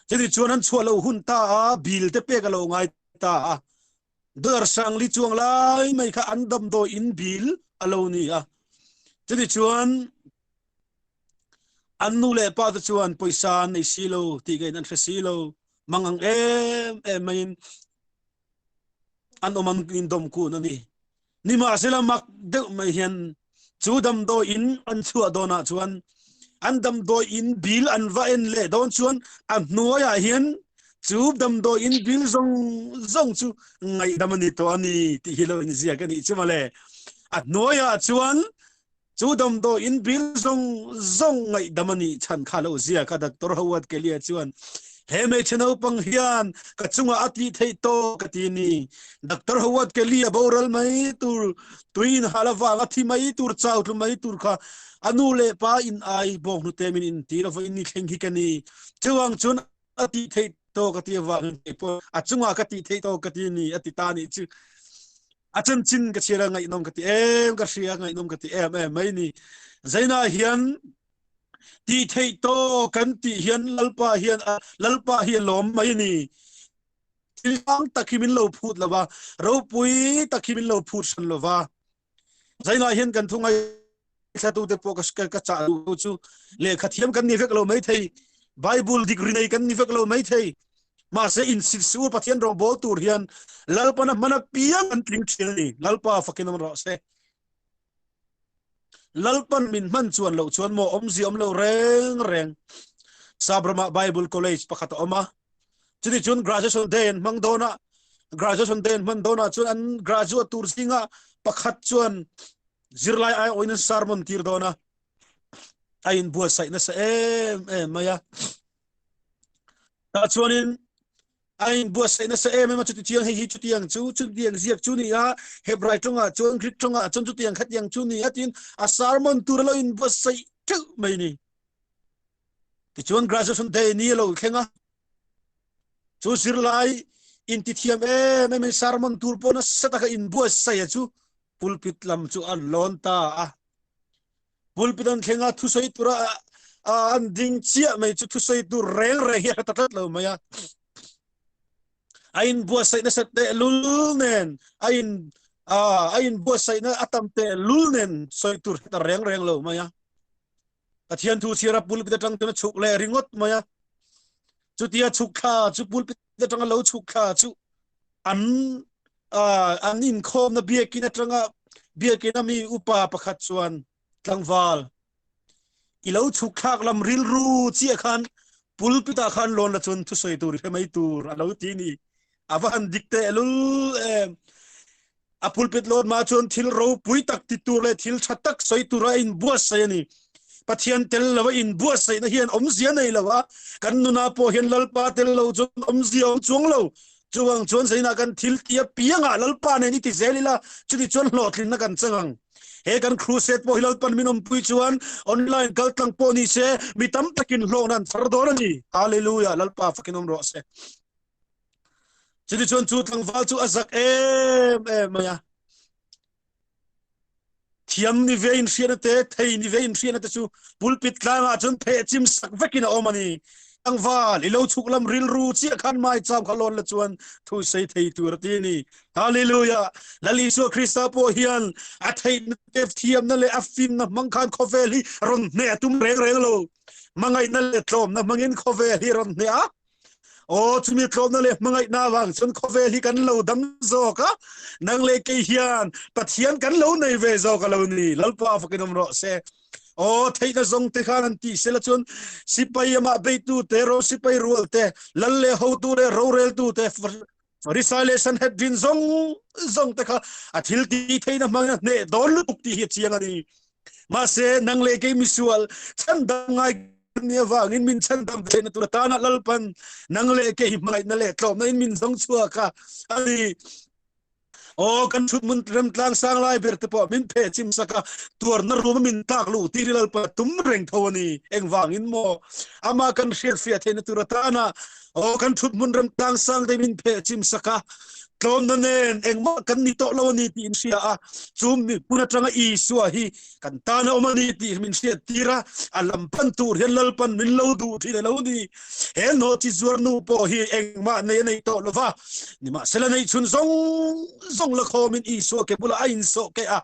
Chutih chuan an chhuah lo hun ta a bill te pek a lo ngai ta a. Dollar sangli chuang lai mai kha an damdawi in bill a lo ni a. Chutih chuan an nu leh pa te chuan pawisa an nei si lo tih ngeiin an hre si lo mang ang em em maiin an awm an indawm kun a ni. Nimahsela mak deuh mai hian chu damdawi in an chhuah dawnah chuan an damdawi in bill an va en leh dawn chuan a hnuaiah hian chu damdawi in bill zawng zawng chu ngaihdam a ni tawh a ni tih hi lo inziak a nih chu mawle. A hnuaiah chuan Chu damdawi in bill zawng zawng ngaihdam a nih chhan kha lo ziak a Doctor Howard Kelly-a chuan he hmeichhe naupang hian ka chungah a tih theih tawh ka ti ni. Doctor Howard Kelly-a boral mai tur, tui inhal avanga thi mai tur, chau tlu mai tur kha a nu leh pa in ai bawng hnute min intir a vawiin ni thleng hi ka ni. Chuvang chuan a tih theih tawh ka ti avangin kei pawh a chungah ka tih theih tawh ka ti ni a ti ta nih chu. A chanchin ka chhiar a ngaihnawm ka ti em ka hria ngaihnawm ka ti em em mai ni. Zaina hian ti theih tawh kan tih hian Lalpa hian Lalpa hi a lawm mai ni. Thil sang tak hi min lo phut lova, ropui tak hi min lo phut hran lova. Zaina hian kan thu ngai thlatute pawh ka ka chah duh chu lehkha thiam kan ni vek lo mai thei. Bible degree nei kan ni vek lo mai thei. Mahse in sit su Pathian rawngbawl tur hian Lalpan a hman apiang an tling thin a ni. Lalpa fakin awm rawh se. Lalpan min hman chuan loh chuan maw awmzia awm lo reng reng. Sabrama Bible College pakhat a awm a. Chuti chuan graduation day an hmang dawn a. Graduation day an hman dawnah chuan an graduate tur zinga pakhat chuan zirlai ai awin an sermon tir dawn a. A inbuatsaih nasa em em mai a. Tah chuanin a inbuatsaih nasa em em a chuti chiang hei hi chutiang chu chutiang ziak chu ni a Hebrai tawngah chuan Greek tawngah chuan chutiang khatiang chu ni a tiin a sermon tur a lo inbuatsaih theuh mai ni. Tichuan graduation day ni a lo thleng a. Chu zirlai intithiam em em in sermon tur pawh nasa taka inbuatsaih a chu pulpit lam chu an lawn ta a. Pulpit an thleng a thusawi tura an ding chiah mai chu thusawi tur reng reng hi a hre ta tlat lo mai a. A inbuatsaih nasat teh lul nen a in a inbuatsaihna a tam teh lul nen sawi tur hre ta reng reng lo mai a. Pathian thu chhiar a pulpit atang chuan a chhuk leh ringawt mai a. Chutia chhuk thla chu pulpit atanga lo chhuk thla chu an an inkhawmna biakin atanga biakin ami upa pakhat chuan tlangval i lo chhuk thlak lam rilru chiah khan pulpit ah khan lawn la chuan thusawi tur i hre mai tur a lo ti ni. A va han dik teh lul em. A pulpit lawn ma chuan thil ropui tak ti tur leh thil tha tak sawi tur a inbuatsaih a ni. Pathian tel lova inbuatsaihna hian awmzia nei lo a, kan nuna pawh hian Lalpa tel lo chuan awmzia awm chuang lo. Chuvang chuan zainah kan thil ti apiangah Lalpa nen i ti zel ila, chuti chuan hlawhtlinna kan chang ang. He kan crusade pawh hi Lalpan min awmpui chuan online kaltlang pawh ni se mi tam takin hlawhna an chhar dawn a ni. Hallelujah! Lalpa fakin awm rawh se. Chuti chuan chu tlangval chu a zak em em mai a. Thiam ni ve in hriatna te, thei ni ve in hriatna te chu pulpit tlangah chuan pheh chim sak vekin a awm a ni. Tlangval, i lo chhuk lam rilru chiah khan maicham kha lawn la chuan thu sei thei tur a ti a ni. Hallelujah! Lal Isua Krista pawh hian a theihna te, thiamna leh a fimna hmang khan khawvel hi rawn hneh a tum reng reng lo. Hmangaihna leh tlawmna hmangin khawvel hi rawn hneh a. Aw, chumi tlawmna leh hmangaihna avang chuan khawvel hi kan lo dam zawk a, nang leh kei hian Pathian kan lo nei ve zawk a lo ni. Lalpa fakin awm rawh se. Aw, theihna zawng te khan an tih sela chuan sipai amah beitu te, ro sipai rual te, lal leh hotu leh roreltu te, Farisai leh Sanhedrin zawng zawng te kha a thil tih theihna hmangin a hneh dawn lutuk tih hi a chiang a ni. Mahse, nang leh kei misual chhandam ngai kan nih avangin min chhandam theihna tur atana Lalpan nang leh kei hmangaihna leh tlawmna in min zawng chhuak a a ni. Aw, kan thut hmun remtlang sang lai ber te pawh min pheh chim sak a, tuarna rum a min tlak luh tir i Lalpa tum reng tho a ni. Engvangin maw? Amah kan hriatfiah theihna tur atana Aw kan thut hmun rem tlang sang te min pheh chim sak a, tlawmna nen engmah kan ni tawh lo a ni tih in hria a, chu mi hmun atanga Isua hi kan tan a awm a ni tih min hriat tir a, a lam pan tur hian Lalpan min lo duh thin a lo ni. He nawhchi zuar nu pawh hi engmah nei a nei tawh lo va, nimahsela neihchhun zawng zawng la khawmin Isua ke bulah a insawh keh a,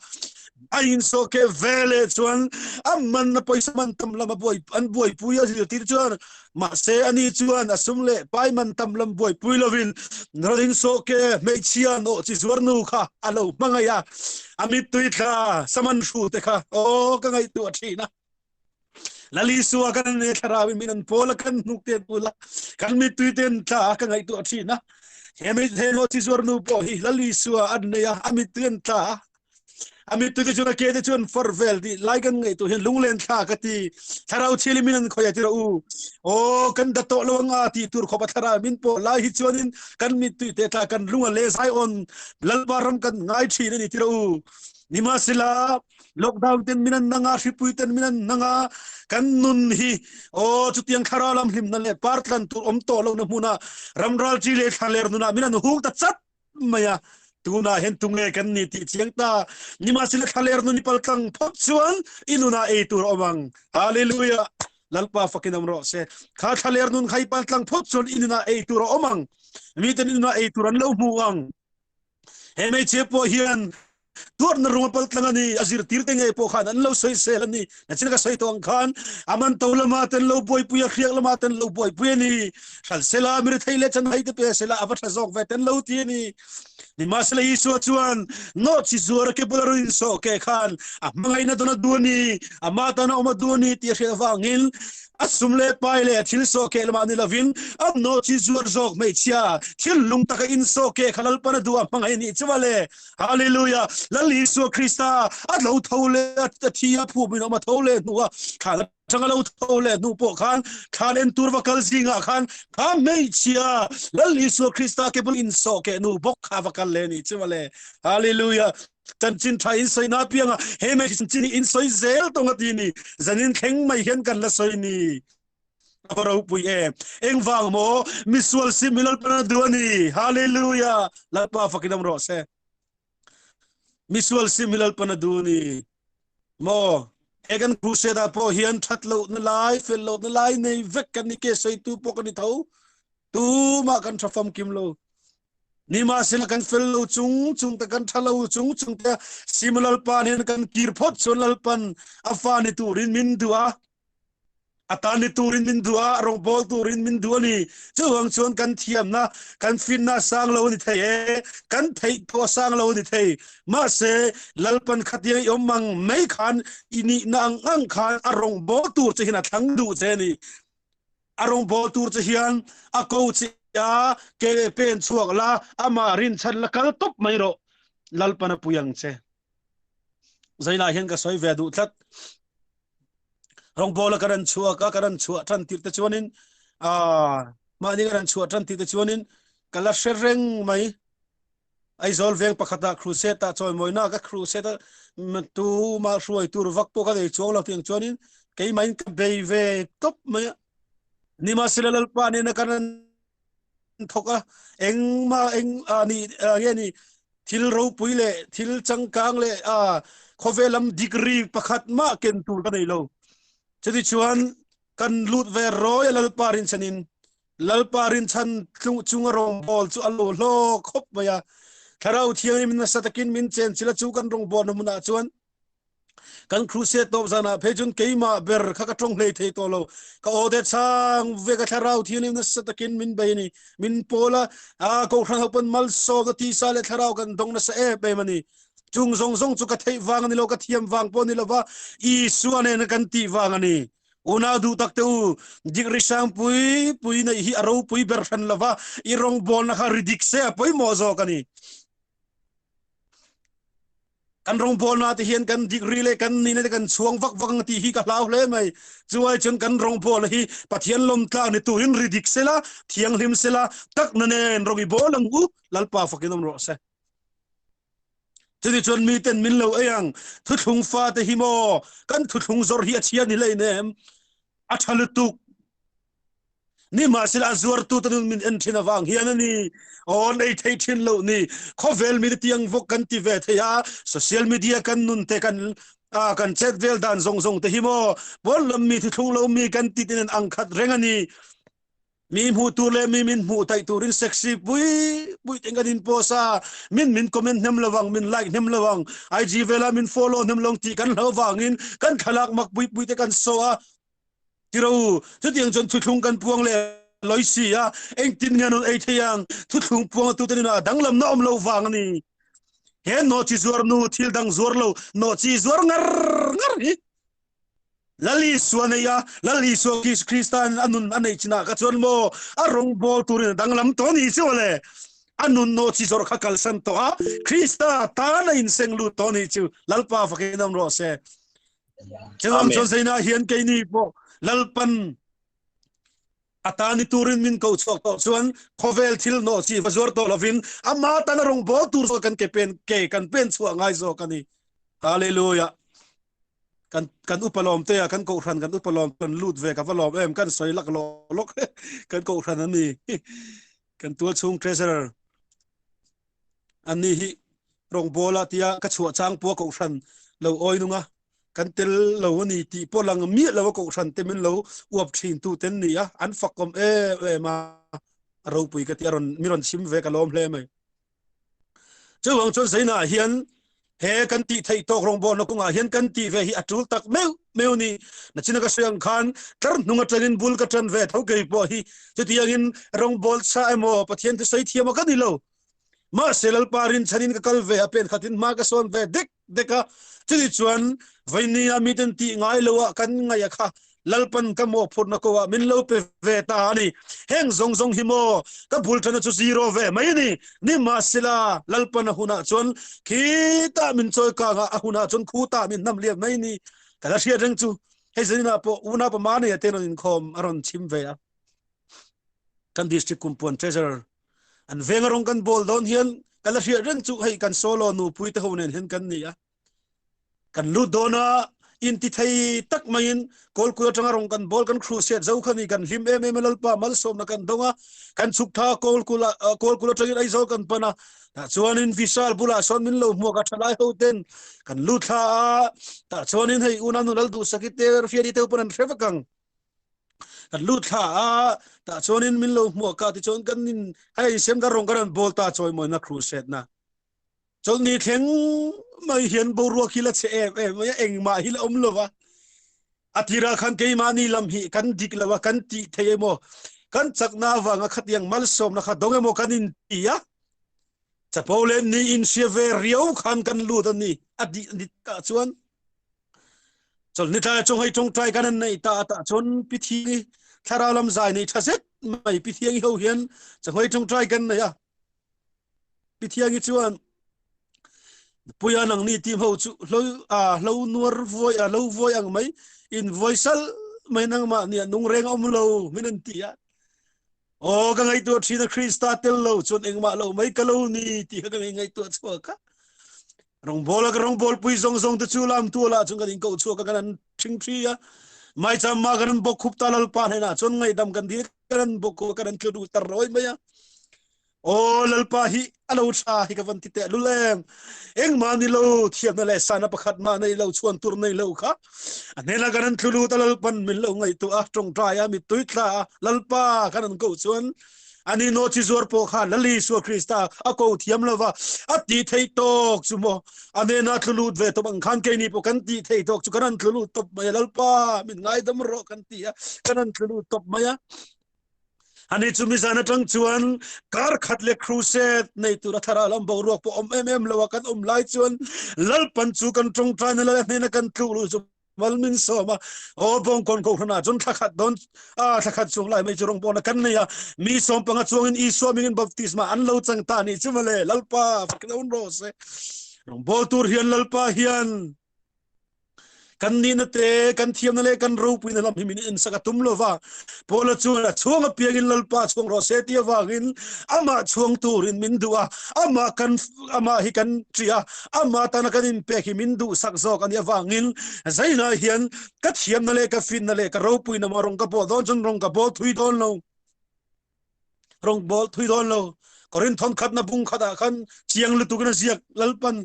a insawh keh ve leh chuan a manna pawisa man tam lam a buai an buaipui a zirtir chuan Mahse ani chuan a sum leh pai man tam lam buaipui lovin Rolling Soke hmeichhia nawh chi zuar nu kha a lo hmangaih a, a mittui thla saman hru te kha aw ka ngaihtuah thin a. Lalisua kan ne thlarau in min an pawl a kan hnuk te bul a kan mittui ten tla a ka ngaihtuah thin a. He mi he nawh chi zuar nu pawh hi Lalisua an nei a, a mittui an tla a. A mittui te chuan a ke te chuan far vel ti lai kan ngaih tu hian lunglen thla ka ti thlarau thil min an khoya ti ro u o kan da to lo anga ti tur khopa thlarau min po lai hi chuanin kan mittui te tla kan lunga le zai on lalpa ram kan ngai thin ani ti ro u nimasila lockdown ten min an nanga hripui ten min an nanga kan nun hi o chutiang thlarau lam hlim na le partlan tur om to lo na hmuna ramral chi le thlaler nuna min an hung ta chat mai a tunah hian tunge kan ni tih chiang ta nimahsela thlaler nun i paltlang phawt chuan i nunah ei tur awm ang hallelujah lalpa fakin awm rawh se kha thlaler nun kha i paltlang phawt chuan i nunah ei tur a awm ang miten i nunah ei tur an lo hmu ang he hmeichhia pawh hian Tuarna rung a paltlang a ni. A zirtirte ngei pawh khan an lo sawisel a ni. Nachin ka sawi tawh ang khan a man to lama ten lo buaipui a, hriak lama ten lo buaipui a ni. Hral sela, mi rethei leh chanhai te pe sela, a va tha zawk ve ten lo ti a ni. Nimahsela Isua chuan nawhchi zuar a ke bula rawn insawh ke khan a hmangaihna dawn a duh a ni, ama tan a awm a duh a ni tih a hriat avangin a sum leh pai leh a thil sawh keh lamah ni lovin a nawhchi zuar zawk hmeichhia thil lung taka insawh keh kha Lalpan a duh a hmangaih a nih chu mawle. Hallelujah! Lal Isua Krista a lo tho leh a thi a phu min awm a tho leh hnu a thlan atanga lo tho leh hnu pawh khan thlan en tur va kal zingah khan kha hmeichhia Lal Isua Krista ke bul insawh keh nu bawk kha va kal leh ni chu mawle. Hallelujah! Chanchin tha in sawi na pianga he hmeichhe chanchin hi in sawi zel tawng a ti ni. Zanin thleng mai hian kan la sawi ni. A va ropui em. Engvang maw misual sim hi Lalpan a duh a ni. Hallelujah. Lalpa fakin awm rawh se. Misual sim hi Lalpan a duh a ni. Maw he kan crusade ah pawh hian that loh na lai, fel loh na lai nei vek kan ni ke sawi tu pawh kan ni tho. Tumah kan tha famkim lo. Nimahsela kan fel lo chung chung te kan tha lo chung chung te sim Lalpan hian kan kir phawt chuan Lalpan a fa ni turin min duh a. A tan ni turin min duh a, a rawngbawl turin min duh a ni. Chuvang chuan kan thiamna, kan finna a sang lo a ni thei e, kan theih pawh a sang lo a ni thei. Mahse, Lalpan khatiang i awm ang mai khan i nihna ang ang khan a rawngbawl tur che hian a thlang duh che a ni. A rawngbawl tur che hian a ko che a, ke pen chhuak la, amah rinchhan la kal tawp mai rawh. Lalpan a pui ang che. Zainah hian ka sawi ve duh tlat. Rawngbawl a ka ran chhuak a, ka ran chhuah tan tirh te chuanin ah mahni ka ran chhuah tan tirh te chuanin ka la hre reng mai. Aizawl veng pakhatah crusade ah chawimawina ka crusade a tu mah hruai tur vak pawh ka nei chuang lo tiang chuanin keimahin ka bei ve tawp mai a. Nimahsela Lalpa nena ka ran thawk a engmah eng a ni nge ni thil ropui leh thil changkang leh a khawvel lam degree pakhat mah ken tur ka nei lo chuti chuan kan lut ve rawi a lalpa rinchhanin lalpa rinchhan chunga rawngbawl chu a lo hlawk khawp mai a thlarau thianghlim nasa takin min chen chila chu kan rawngbawl na hmunah chuan Kan crusade tawp zanah phei chuan keimah ber kha ka tawng hlei thei tawh lo. Ka aw te chang ve ka thlarau thianghlim nasa takin min bei a ni. Min pawl a, a kohhran ho pawn malsawmna tisa leh thlarau kan dawng nasa em em a ni. Chung zawng zawng chu ka theih vang a ni lo, ka thiam vang pawh a ni lo va, Isua nena kan tih vang a ni. Unau duh tak te u, dik ri sang pui pui neih hi a ropui ber hran lo va, i rawngbawlna kha ri dik se a pawimawh zawk a ni. Kan rawngbawlna te hian kan degree leh kan nihna te kan chhuang vak vak ang tih hi ka hlau hle mai. Chuai chuan kan rawngbawlna hi Pathian lawmtlak ni turin ri dik sela, thianghlim sela, takna nen rawng i bawl ang u, Lalpa fakin awm rawh se. Chutichuan miten min lo ei ang, thuthlung fate hi maw, kan thuthlung zawrh hi a chhia ni hleinem, a tha lutuk. Nimahsela a zuartu te nun min en thin avang hian a ni aw nei thei thin loh ni. Khawvel mite tiang vawk kan ti ve thei a, social media kan nun te kan a kan chet vel dan zawng zawng te hi maw pawn lam mi thuthlung lo mi kan ti ten ang khat reng a ni. Mi hmuh tur leh mi min hmuh taih turin sexy pui pui ten kan in post a, min min comment hnem lovang, min like hnem lovang, IG vela min follow hnem lovang tih kan hlau vangin kan thlalak mak pui pui te kan saw a. Tiro u, chutiang chuan thuthlung kan puang leh lawi si a, engtin nge an ei thei ang? Thuthlung puang atu te nunah danglamna awm lo vang a ni. He nawhchi zuar nu thil dang zuar lo, nawhchi zuar ngar ngar hi Lal Isua nei a, Lal Isua Krista'n a nun a neih chinah kha chuan maw a rawngbawl turin a danglam tawh a ni chu le. A nun nawhchi zawrh kha kalsan tawh a, Krista tan a inseng lut tawh a ni chu. Lalpa fakin awm rawh se. Chuvang chuan Zaina hian keini pawh Lalpan atani turin min ko chhuak tawh chuan khawvel thil nawh chi va zuar tawh lovin ama tana rawngbawl tur zawk kan ke pen ke kan pen chhuah ngai zawk a ni. Hallelujah. Kan kan upa lawm te a kan kohhran kan upa lawm kan lut ve ka va lawm em kan sawi lak lawk lawk kan kohhran ani kan tual chhung treasurer Anni hi rawngbawla tia ka chhuah chang pawh a kohhran lo awi nung a, kan tel lo a ni tih pawh lang miah lo a kohhran te min lo uap thin tu ten ni a, an fakawm em em a, a ropui ka ti a rawn mi rawn chim ve ka lawm hle mai. Chuvang chuan Zainah hian he kan tih theih tawk rawngbawlna kawngah hian kan tih ve hi a tul tak meuh meuh ni. Nachina ka sawi ang khan tlar hnung atangin bul ka tan ve tho kei pawh hi chutiangin rawngbawl sa emaw Pathian thusawi thiam a ka ni lo. Mahse Lalpa rinchhanin ka kal ve a pen khatin hma ka sawn ve dek dek a, chuni chuan vainia miten tih ngai lo ah kan ngaih a kha Lalpan ka mawhphurhna ko ah min lo pe ve ta a ni. Heng zawng zawng hi maw ka bul ṭana chu zero ve mai a ni. Nimahsela Lalpan a hunah chuan khitah min chawi kang a, a hunah chuan khutah min hnam lian mai a ni. Ka la hriat reng chu hei zaninah pawh unau pama nei a te rawn inkhawm a rawn chim ve a. Kan district kumpuan treasurer an venga rawng kan bawl dawn hian ka la hriat reng chu hei kan solo nupui te ho nen hian kan ni a kan lut dawn a inti thei tak maiin kawlkul atanga rawng kan bawl kan crusade zo kha ni kan hlim em em a lalpa malsawmna kan dawng a kan chhuk tha kawlkul kawlkul atangin aizawl kan pan a tah chuanin vishal bulah sawn min lo hmuak a thalai ho ten kan lut thla a tah chuanin hei unau nu lal duhsaki te hriati te pawn an hre vek ang Kan lut thla a, tah chuanin min lo hmuak a, tichuan kan in hei sem kan rawng kan rawn bawl ta chawimawina crusade na. Chawlhni thleng mai hian boruak hi la chhe em em mai a, engmah hi la awm lova. Atira khan keimahni lam hi kan dik lo a kan tih thei emaw kan chakna avanga khatiang malsawmna kha dawng emaw kan in ti a chapo leh ni in hria ve riau khan kan lut a ni a di ni ta chuan chawlhni tlai chung hei tawngtai kan an nei ta ta chuan pithiangi thlarau lam zai nei tha zet mai pithiangi ho hian chahoi tawngtai kan nei a pithiangi chuan puia nang ni team ho chu hlo a hlo nuar voi a lo voi ang mai in voi sal mai nang ma ni nung reng om lo min an ti a o ka ngai tu thina Krista tel lo chuan engmah lo mai ka lo ni ti ka ngai ngai tu chua ka rong bol ka rong bol pui zong zong te chu lam tu la chung kan in ko chua ka kan thing thi a mai cham ma kan bok khup ta lal pa na chon ngai dam kan di kan bok ko kan thlu tar roi mai a o lalpa hi alo tha hi ka van ti te lulem engma ni lo thiam na le sana pakhat ma nei lo chuan tur nei lo kha anela kan thlulu ta lalpan min lo ngai tu a tong trai a mi tui tla lalpa kan an ko chuan ani no chi zuar po kha lali su krista a ko thiam lova a ti thei tok chu mo anena thlulut ve to bang khan ke ni po kan ti thei tok chu kan an thlulu top mai lalpa min ngai dam ro kan ti a kan an thlulu top mai a Ani chu mizan atang chuan kar khat le crusade nei tur a thara lam boruak pawh awm em em lo a kan awm lai chuan Lalpan chu kan tawngtai na lal hnena kan tluk lu chu malmin sawm a aw bawng kon ko hrana chun thla khat don a thla khat chung lai mai chu rong pawna kan nei a mi sawm panga chuangin Isua mingin baptisma an lo chang ta ni chu male Lalpa fakna un ro se rong bol tur hian Lalpa hian Kan nihna te, kan thiamna le kan ropuina lam hi min in sak a tum lova. Paula chuan a chhuang apiangin Lalpa chhuang rawh se ti avangin amah chhuang turin min duh a, amah kan amah hi kan ṭih a, amah tana kan inpek hi min duhsak zawk a nih avangin zainah hian ka thiamna leh ka finna leh ka ropuina maw rawng ka bawh dawn chuan rawng ka bawl thui dawn lo. Rawng bawl thui dawn lo. Korinthon khatna bung khatah khan chiang lutukin a ziak Lalpan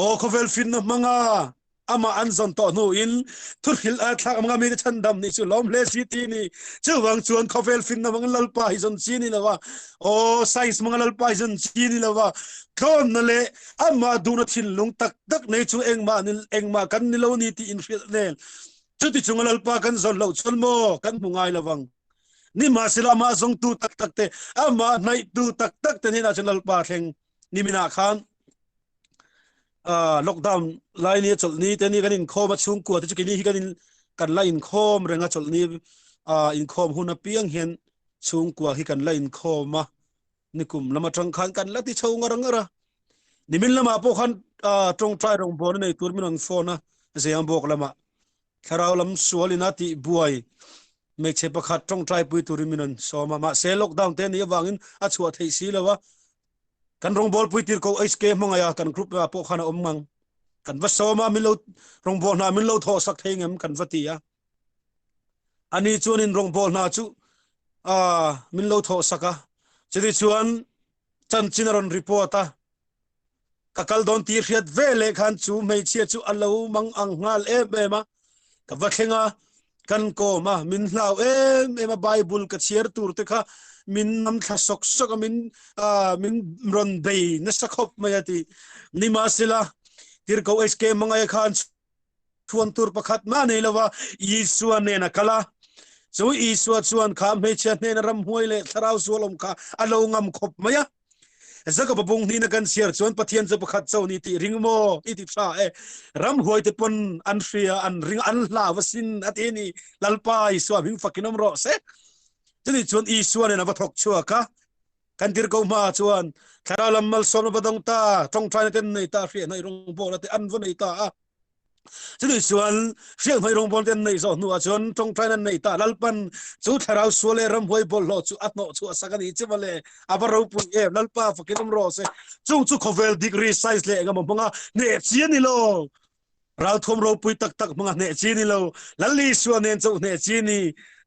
aw khawvel finna hmanga amah an zawn tawh hnuin thuhril a thlak anga mite chhandam ni chu lawm hle si ti ni chuvang chuan khawvel finna hmangin Lalpa hi zawn chi ni lova aw science hmanga Lalpa hi zawn chi ni lova tlawnna leh amah duhna thinlung tak tak nei chu engmah ni engmah kan ni lo ni ti inhrilh nen chuti chunga Lalpa kan zawn loh chuan maw kan hmu ngai lovang Nimahsela amah zongtu taktak te, amah hnaihtu taktak te hnenah cun Lalpa thleng nimin ah khan lockdown lai ni chawlh ni te ni kan inkhawm a chhungkua te chu kini hi kan in kan la inkhawm reng a chawlh ni inkhawm hun apiang hian chhungkua hi kan la inkhawm a nikum lam atang khan kan la ti chho ngar ngar a nimin lamah pawh khan tawngtai rawngbawl nei tur min rawn phone a Zengbuak lamah thlarau lam sualin a tih buai hmeichhe pakhat tawngtai pui turin min rawn sawm a mahse lockdown te nih avangin a chhuah theih si lo a kan rawngbawl pui tir ko HK hmangaih a kan group ah pawh khan a awm ngang kan va sawm a min lo rawngbawl hna min lo thawh sak thei ngem kan va ti a ani chuan in rawngbawl hna chu a min lo thawh sak a chutih chuan chanchin a rawn report a ka kal dawn tih hriat ve leh khan chu hmeichhia chu a lo mang ang nghal em em a ka va thleng a kan kawm a min hlau em em a bible ka chhiar tur te kha min nam thla sawk sawk a min min rawn bei nasa khawp mai a ti nimahsela tirhkoh HK Mangai khan chuan tur pakhat mah nei lova Isua nen a kal a chu Isua chuan kha hmeichhia hnena ramhuai leh thlarau sual awm kha a lo ngam khawp mai a Jakob bung hnihna kan chhiar chuan Pathian chu pakhat cho ni tih ring maw i ti tha e ramhuai te pawn an hria an ring an hlau asin a ti ni Lalpa Isua hming fakin awm rawh se chuni chuan Isua nen a va thawk chhuak a kan dir ko hma chuan thlarau lam malsawmna va dawng ta tawngtaina ten nei ta hriat hnaih rawngbawl te an va nei ta a chuni chuan hriat hnaih rawngbawl te an nei zawh hnuah chuan tawngtaina an nei ta lalpan chu thlarau sual leh ramhuai bawlhhlawh chu a hnawh chhuah sak a ni chi mawle a va ropui em lalpa fakin awm rawh se chung chu khawvel degree size leh engemaw hmanga hneh chi a ni lo Ralthuam ropui tak tak hmanga hneh chi ni lo. Lal Isua nen chauh hneh chi ni.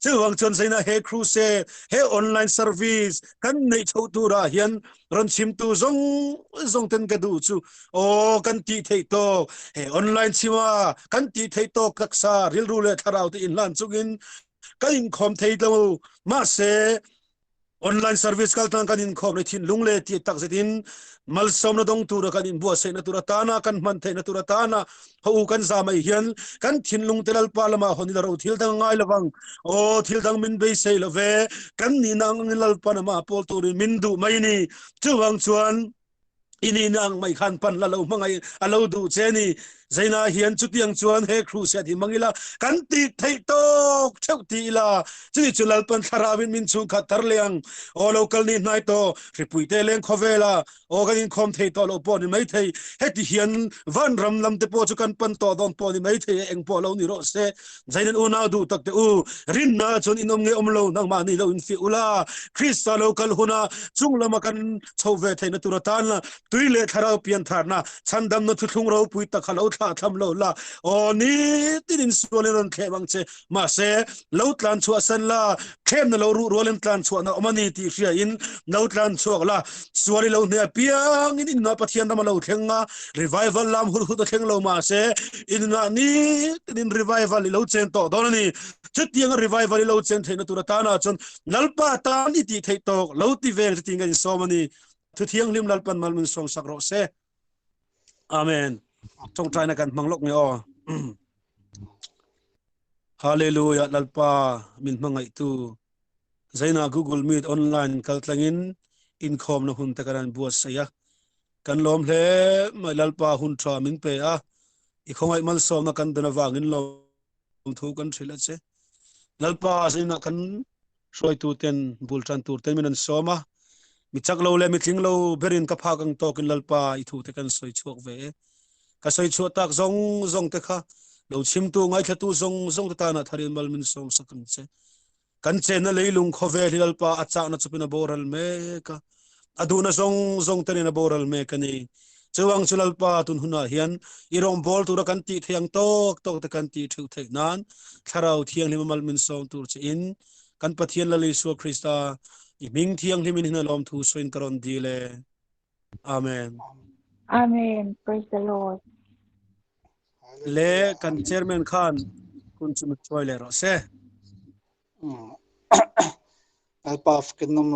Chuvang chuan zaina he crusade, he online service kan neih chhoh turah hian rawn chimtu zawng zawng ten ka duh chu aw kan tih theih tawk he online chima kan tih theih tawk taksa rilru leh thlarau te inhlan chungin kan inkhawm thei lo mahse. Online service kal tlang kan inkhawm le thinlung le ti tak zetin malsawmna dawng tura kan inbuatsaihna tur atana kan hman theihna tur atana ho u kan za mai hian kan thinlung te Lalpa lama hawn ila ro thil dang ngai lovang. Aw thil dang min beisei love kan nihna angin Lalpa nama pawl turin min duh mai ni. Chuvang chuan ini nang mai khan pan la lo hmangai a lo duh che ni. Zaina hian chutiang chuan he crusade hi mangila kan ti thei tok theuh ti ila chuni chu Lalpan thlarawin min chung khat thar leang o local ni hnai to hripui te leng khawvela o kan in khom thei to lo pawh ni mai thei heti hian van ram lam te pawh chu kan pan to dawn pawh ni mai thei eng pawh lo ni rawh se. Zainan unau duh tak te u rinna chuan in awm nge awm lo nangmah ni lo in fi ula Krista lo kal huna chung lama kan chho ve theihna tur atan la tui leh thlarau pian tharna chhandamna thuthlung ropui tak kha lo thlah tham lo la aw ni tinin sualin rawn thlem ang che mahse lo tlan chhuah san la thlemna lo ruh rualin tlan chhuahna awm ani tih hria in lo tlan chhuak la suali lo hne piangin inna Pathian rama lo thleng a revival lam hur hut a thleng lo mahse inna ni tinin revival i lo chen tawh dawn ani. Chutiang revival i lo chen theihna tur atana chuan Lalpa tan i tih theih tawk lo ti veng chu tinga in sawm ani. Thu thianghlim Lalpan mal min sawm sak rawh se. Amen. Tawngtaina kan hmang lawk nge aw. Hallelujah Lalpa min hmangaih tu. Zaina Google Meet online kal tlangin inkhawm na hun te kan an buatsaih a. Kan lawm hle mai Lalpa hun tha min pe a. I khawngaih malsawmna kan don avangin lawm thu kan hrilh a che. Lalpa zaina kan hruaitu ten bul tan tur ten min an sawm a. Mi chak lo le mi tling lo berin ka phak ang tawkin Lalpa i thu te kan sawi chhuak ve e. Ka sawi chhuah tak zawng zawng te kha lo chhimtu ngaithlatu zawng zawng te tana tharin mal min sawm sak ang che. Kan chenna leilung khawvel hi Lalpa a chakna chupin a boral mek a. A duhna zawng zawng tenin a boral mek a ni. Chuang chu Lalpa tun hunah hian i rawngbâwl tura kan tih theih ang tawk tawk te kan tih theuh theih nan Thlarau Thianghlim a mal min sawm tur che in kan Pathian Lal Isua Krista i hming thianghlimin hin a lawm thu sawiin ka rawn dil e. Amen. Amen. Praise the Lord. Le kan chairman khan kun chu mi chuai le rawh se. Lalpa fakin awm.